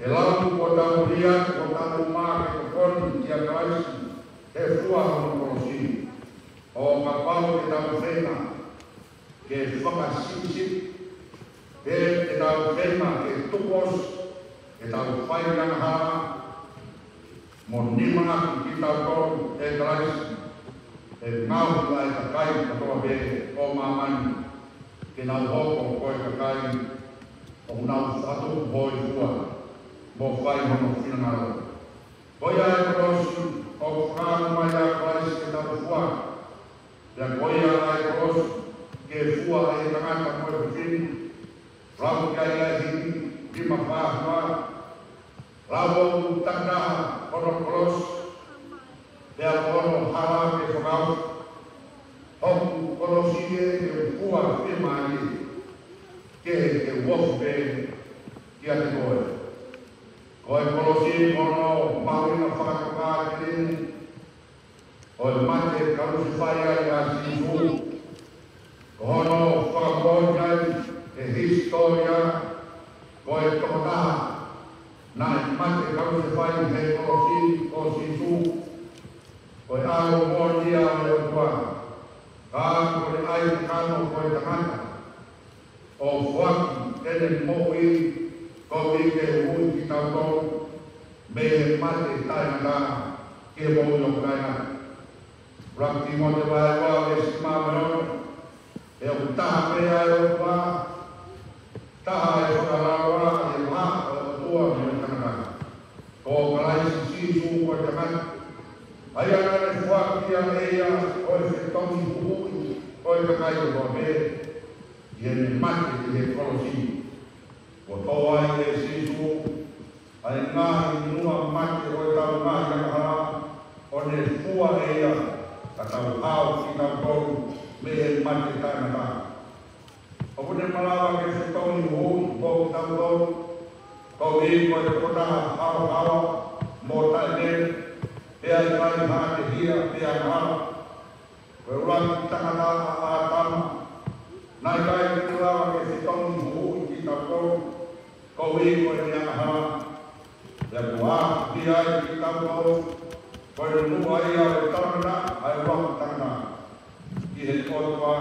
ʻe lau kuo tau lī atu hotau uma ke tokoni kia Kalaisi he fua hono kolosi. ʻO kapau te tau feinga ke fakasiʻisiʻi, pe te tau feinga ke tuku ʻosi ʻetau fai angahala mo nimanaki kitautolu ʻe Kalaisi, ʻe ngaohi ʻa e kakai kotoa pē ʻo māmani ke nau hoko ko e kakai ʻoku nau fakatupu hōifua mo fai hono finangalo. Ko ia e kolosi ʻoku fakaʻamu mai ʻa Kalaisi ke tau fua. Pea ko ia ʻa e kolosi ke fua ʻe he tangata mo e fefine. Lau ki ai ʻa e himi lima fā fā. Lau ʻoku takitaha hono kolosi, pea ko hono hala ke fakaʻosi. Hoku kolosi ē, ke u fua fiemālie, kehe ke u ofi pē kiate koe. Ko e kolosi ko hono mahuʻinga fakatokāteline ʻo e mate kalusefai ʻa Sīsū. Ko hono fakamoʻoni ai ʻe he hisitōlia, ko e tokotaha naʻe mate kalusefai he kolosi ko Sīsū, ko e ʻAlo moʻoni ia ʻo e ʻOtua. Ka ko e ʻai kakano ko e tangata ʻo foaki ʻene moʻui koeʻuhi ke huhuʻi kitautolu mei he mate taʻengata ki he moʻui ʻoku taʻengata. ʻUluaki Tīmote vahe ua veesi nima mo e ono: He ʻoku taha pē ʻa e ʻOtua, taha e fakalaoa ʻi he vahaʻa ʻo e ʻOtua mo e tangata, ko Kalaisi Sīsū ko e tangata, ʻa ia naʻa ne foaki ia ʻe ia ko e fetongi huhuʻi ʻo e kakai kotoa pē, ʻi heʻene mate ʻi he kolosi. Kuo tō ai ʻe Sīsū ʻa e ngaahi nunuʻa mate ʻo ʻetau ngaahi angahala, ʻo ne fua ʻe ia ka tau hao kitautolu mei he mate taʻengata. ʻOku ne malava ke fetongi huhuʻi kitautolu, koeʻuhi ko e tokotaha haohaoa mo taʻemele, pea ʻikai haʻane hia pe angahala. Ko e ʻuluaki tangata ʻa ʻĀtama, naʻe ʻikai ke ne lava ke fetongi huhuʻi kitautolu koeʻuhi ko ʻene angahala. Pea kuo aʻusia ai kitautolu, ko e nunuʻa ia ʻo e talamena ʻa e ʻuluaki tangata ki he ʻOtua,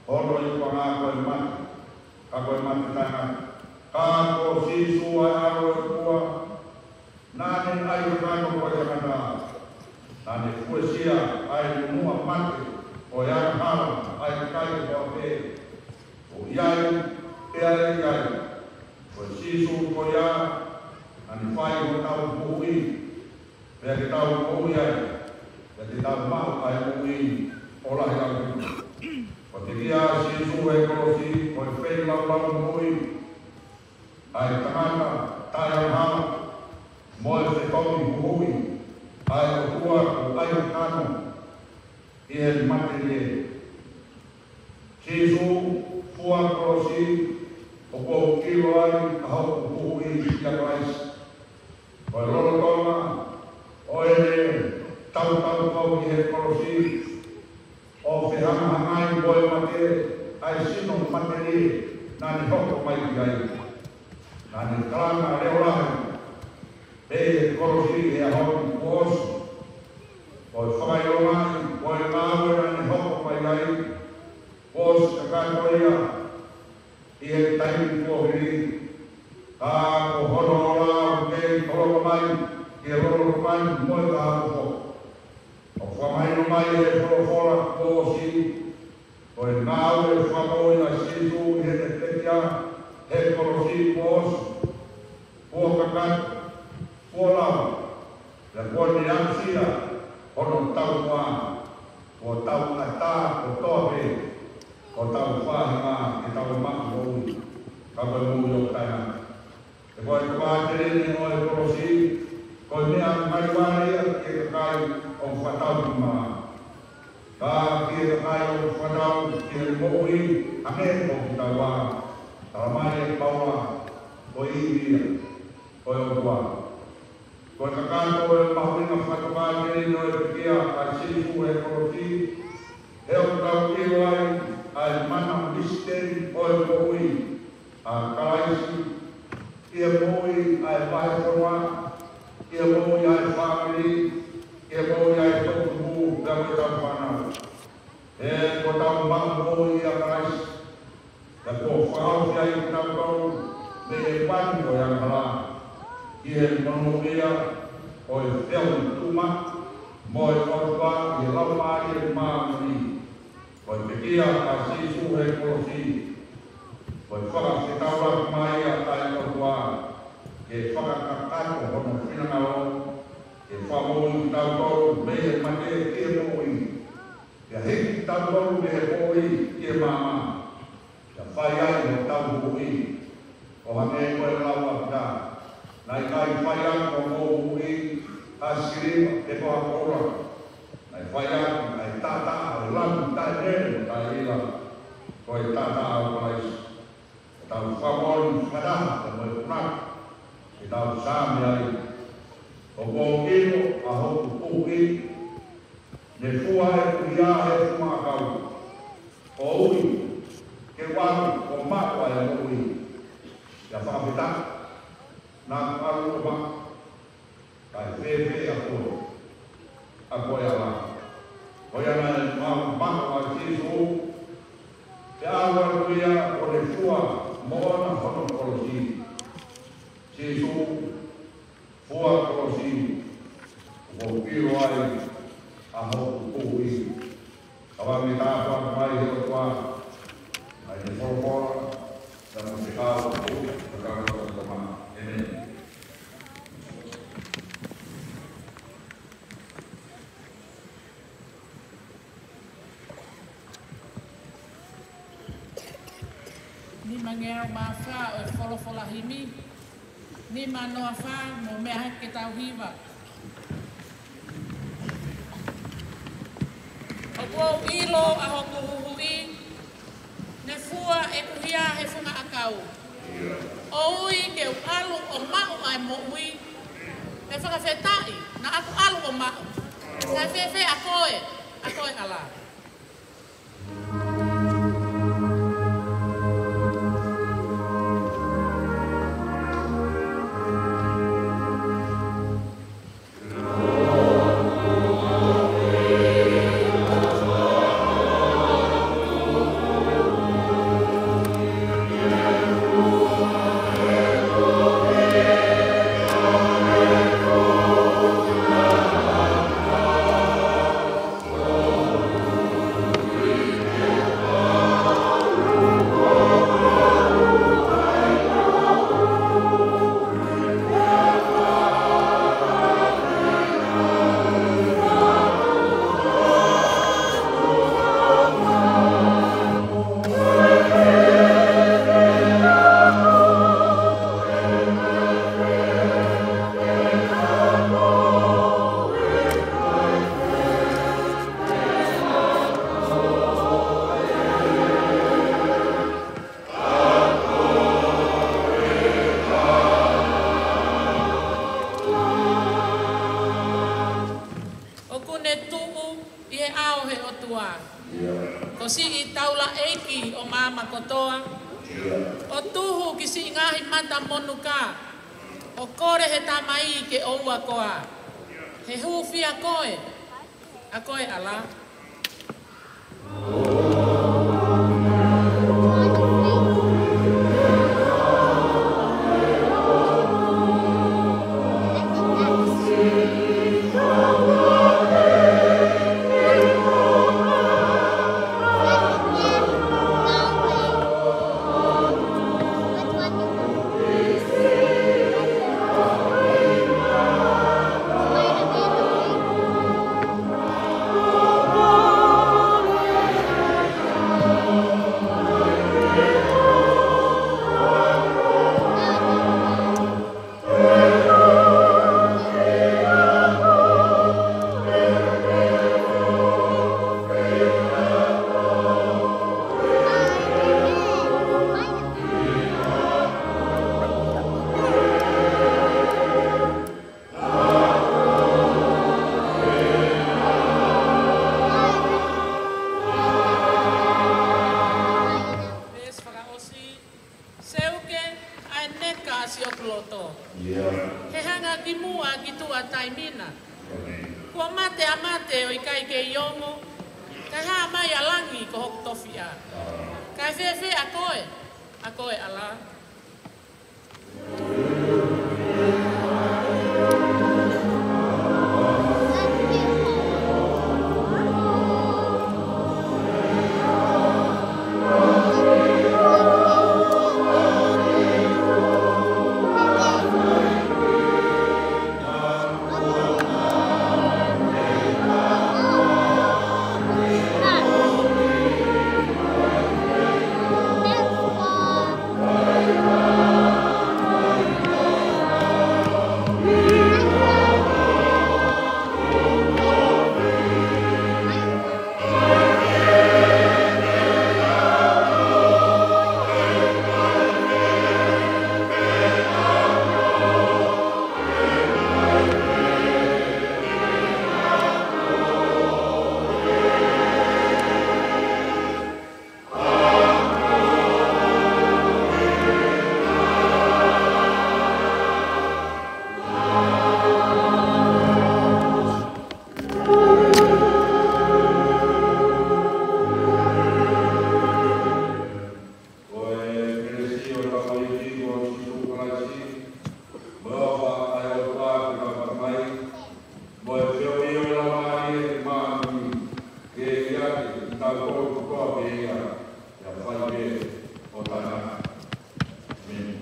hono ikuʻanga ko e mate, ka ko e mate taʻengata. Ka ko Sīsū ʻa e ʻAlo ʻo e ʻOtua, naʻa ne ʻai kakano ko e tangata, naʻa ne fuesia ʻa e nunuʻa mate ʻo e angahala ʻa e kakai kotoa pē, ʻo ʻi ai pea ʻe ʻi ai. Ko Sīsū ko ia naʻa ne fai hotau huhuʻi, pea ke tau moʻui ai, pea ke tau maʻu ʻa e moʻui ʻo lahi ʻaupito. Ko e teʻeki ai ʻa Sīsū he kolosi ko e feilaulau moʻui, ʻa e tangata taʻeangahala, mo e fetongi huhuʻi ʻa e ʻOtua kuo ʻai kakano ʻi he mate ni. Sīsū, fua kolosi, ʻoku ou ʻilo ai ʻa hoku huhuʻi kia Kalaisi. Ko e lolotonga ʻo ʻene tautau kovi he kolosi, ʻo fehangahangai mo e mate ʻa e sino matelie naʻa ne hoko mai ki ai. Naʻa ne kalanga leʻo lahi mei he kolosi he ʻaho ni kuo ʻosi. Ko e fakaʻilonga ia ʻo e ngāue naʻa ne hoko mai ai, Ka ko hono ola ʻoku kei tolonga mai, ke loloto mai mo e kahaʻu foki. ʻOku fakamahino mai ʻe he folofola kuo ʻosi, ko e ngāue fakamoʻui ʻa Sīsū ʻi heʻene pekia he kolosi kuo ʻosi, kuo kakato, kuo lava, pea kuo ne aʻusia hono taumuʻa, kuo tau ʻatā kotoa pē, ko hotau faʻahinga ke tau maʻu moʻui, ka ko e moʻui ʻoku taʻengata. He ko e tokāteline ʻo e kolosi, ko e meʻa ngali vale ia ki he kakai ʻoku fakatau ki malanga. Ka ki he kakai ʻoku fakatau ki he moʻui, hangē ko kitaua, talamai ʻe Paula, ko e ivi ia ʻo e ʻOtua. Ko e kakato ʻo e mahuʻinga fakatokāteline ʻo e pekia ʻa Sīsū he kolosi, he ʻoku tau ʻilo ai ʻa e mana misiteli ʻo e moʻui ʻa Kalaisi, ʻi he moʻui ʻa e vahefonua, ʻi he moʻui ʻa e fāmili, ʻi he moʻui ʻa e toʻutupu, pea mo ʻetau fānau. He kuo tau maʻu moʻui ʻia Kalaisi, pea kuo fakahaofi ai kitautolu mei he vanu ʻo e angahala, ki he monūʻia ʻo e feʻauhi tuʻumaʻu mo e ʻOtua ʻi he Laumālie Māʻoniʻoni. Ko e pekia ʻa Sīsū he kolosi, ko e fakafetaulaki mai ia ʻa e ʻOtua, ke fakakakato hono finangalo, ke fakamoʻui kitautolu mei he mate ki he moʻui, ke hiki kitautolu mei he moʻui ki he maama, ke fai ai hotau moʻui, ʻo hangē ko e lau ʻa e folofola, naʻe ʻikai fai ʻaki hoʻomou moʻui ha siliva pe ko ha koula. Naʻe fai ʻaki ʻa e taʻataʻa ʻo e Lami taʻelele mo taʻeʻila, ko e taʻataʻa ʻo Kalaisi. Ko hotau fakamoʻoni fakataha pea mo e punake, ke tau saame ai. ʻOku ou ʻilo ʻa hoku Huhuʻi, ne fua ʻeku hia he funga ʻakau, ʻo ui ke u ʻalu ʻo maʻu ʻa e moʻui. Pea fakafetaʻi, naʻa ku ʻalu ʻo maʻu. Kae fēfē ʻa koe, ʻa koe ʻAla? Ko ia naʻe maʻu, maʻu ʻa Sīsū, pea ʻalu atu ia ʻo ne fua moʻona hono kolosi. Sīsū, fua kolosi, ʻoku ou ʻilo ai ʻa hoku Huhuʻi. Ka ʻoku ne tāpuaki mai ʻe he ʻOtua ʻa ʻene folofola, pea mo e fekau ʻoku ʻikai ke tō mai. ʻĒmeni. Nimangeau mā fā ʻo e folofola himi. Nima noa fā, mou meʻa hake ke tau hiva. ʻOku ou ʻilo ʻa hoku Huhuʻi, ne fua ʻeku hia he funga ʻakau, ʻo ui ke u ʻalu ʻo maʻu ʻa e moʻui. Pea fakafetaʻi, naʻa ku ʻalu ʻo maʻu. Kae fēfē ʻa koe, ʻa koe ʻAla? ʻOku ne tuʻu ʻi he ʻao ʻo e ʻOtua. Ko siʻi taulaʻeiki ʻo māmani kotoa. ʻO tuhu ki siʻi ngaahi mata monuka, ʻo kole he Tamai ke ʻoua koā. He hūfia koe, ʻa koe ʻAla. loto. He hanga ki muʻa ki tuʻa taimi na. Kuo mate ʻa mate ʻo ʻikai kei ongo, kae hā mai ʻa langi ko hoku tofiʻa. Kae fēfē ʻa koe, ʻa koe ʻAla? Ko e kelesi ʻa hotau ʻEiki ko Sīsū Kalaisi, mo e ʻofa ʻa e ʻOtua ko e Tamai, mo e feohi ʻo e Laumālie Māʻoniʻoni, ke ʻiate kinautolu kotoa pē ia, ʻo fai pē ʻo taʻengata. ʻĒmeni.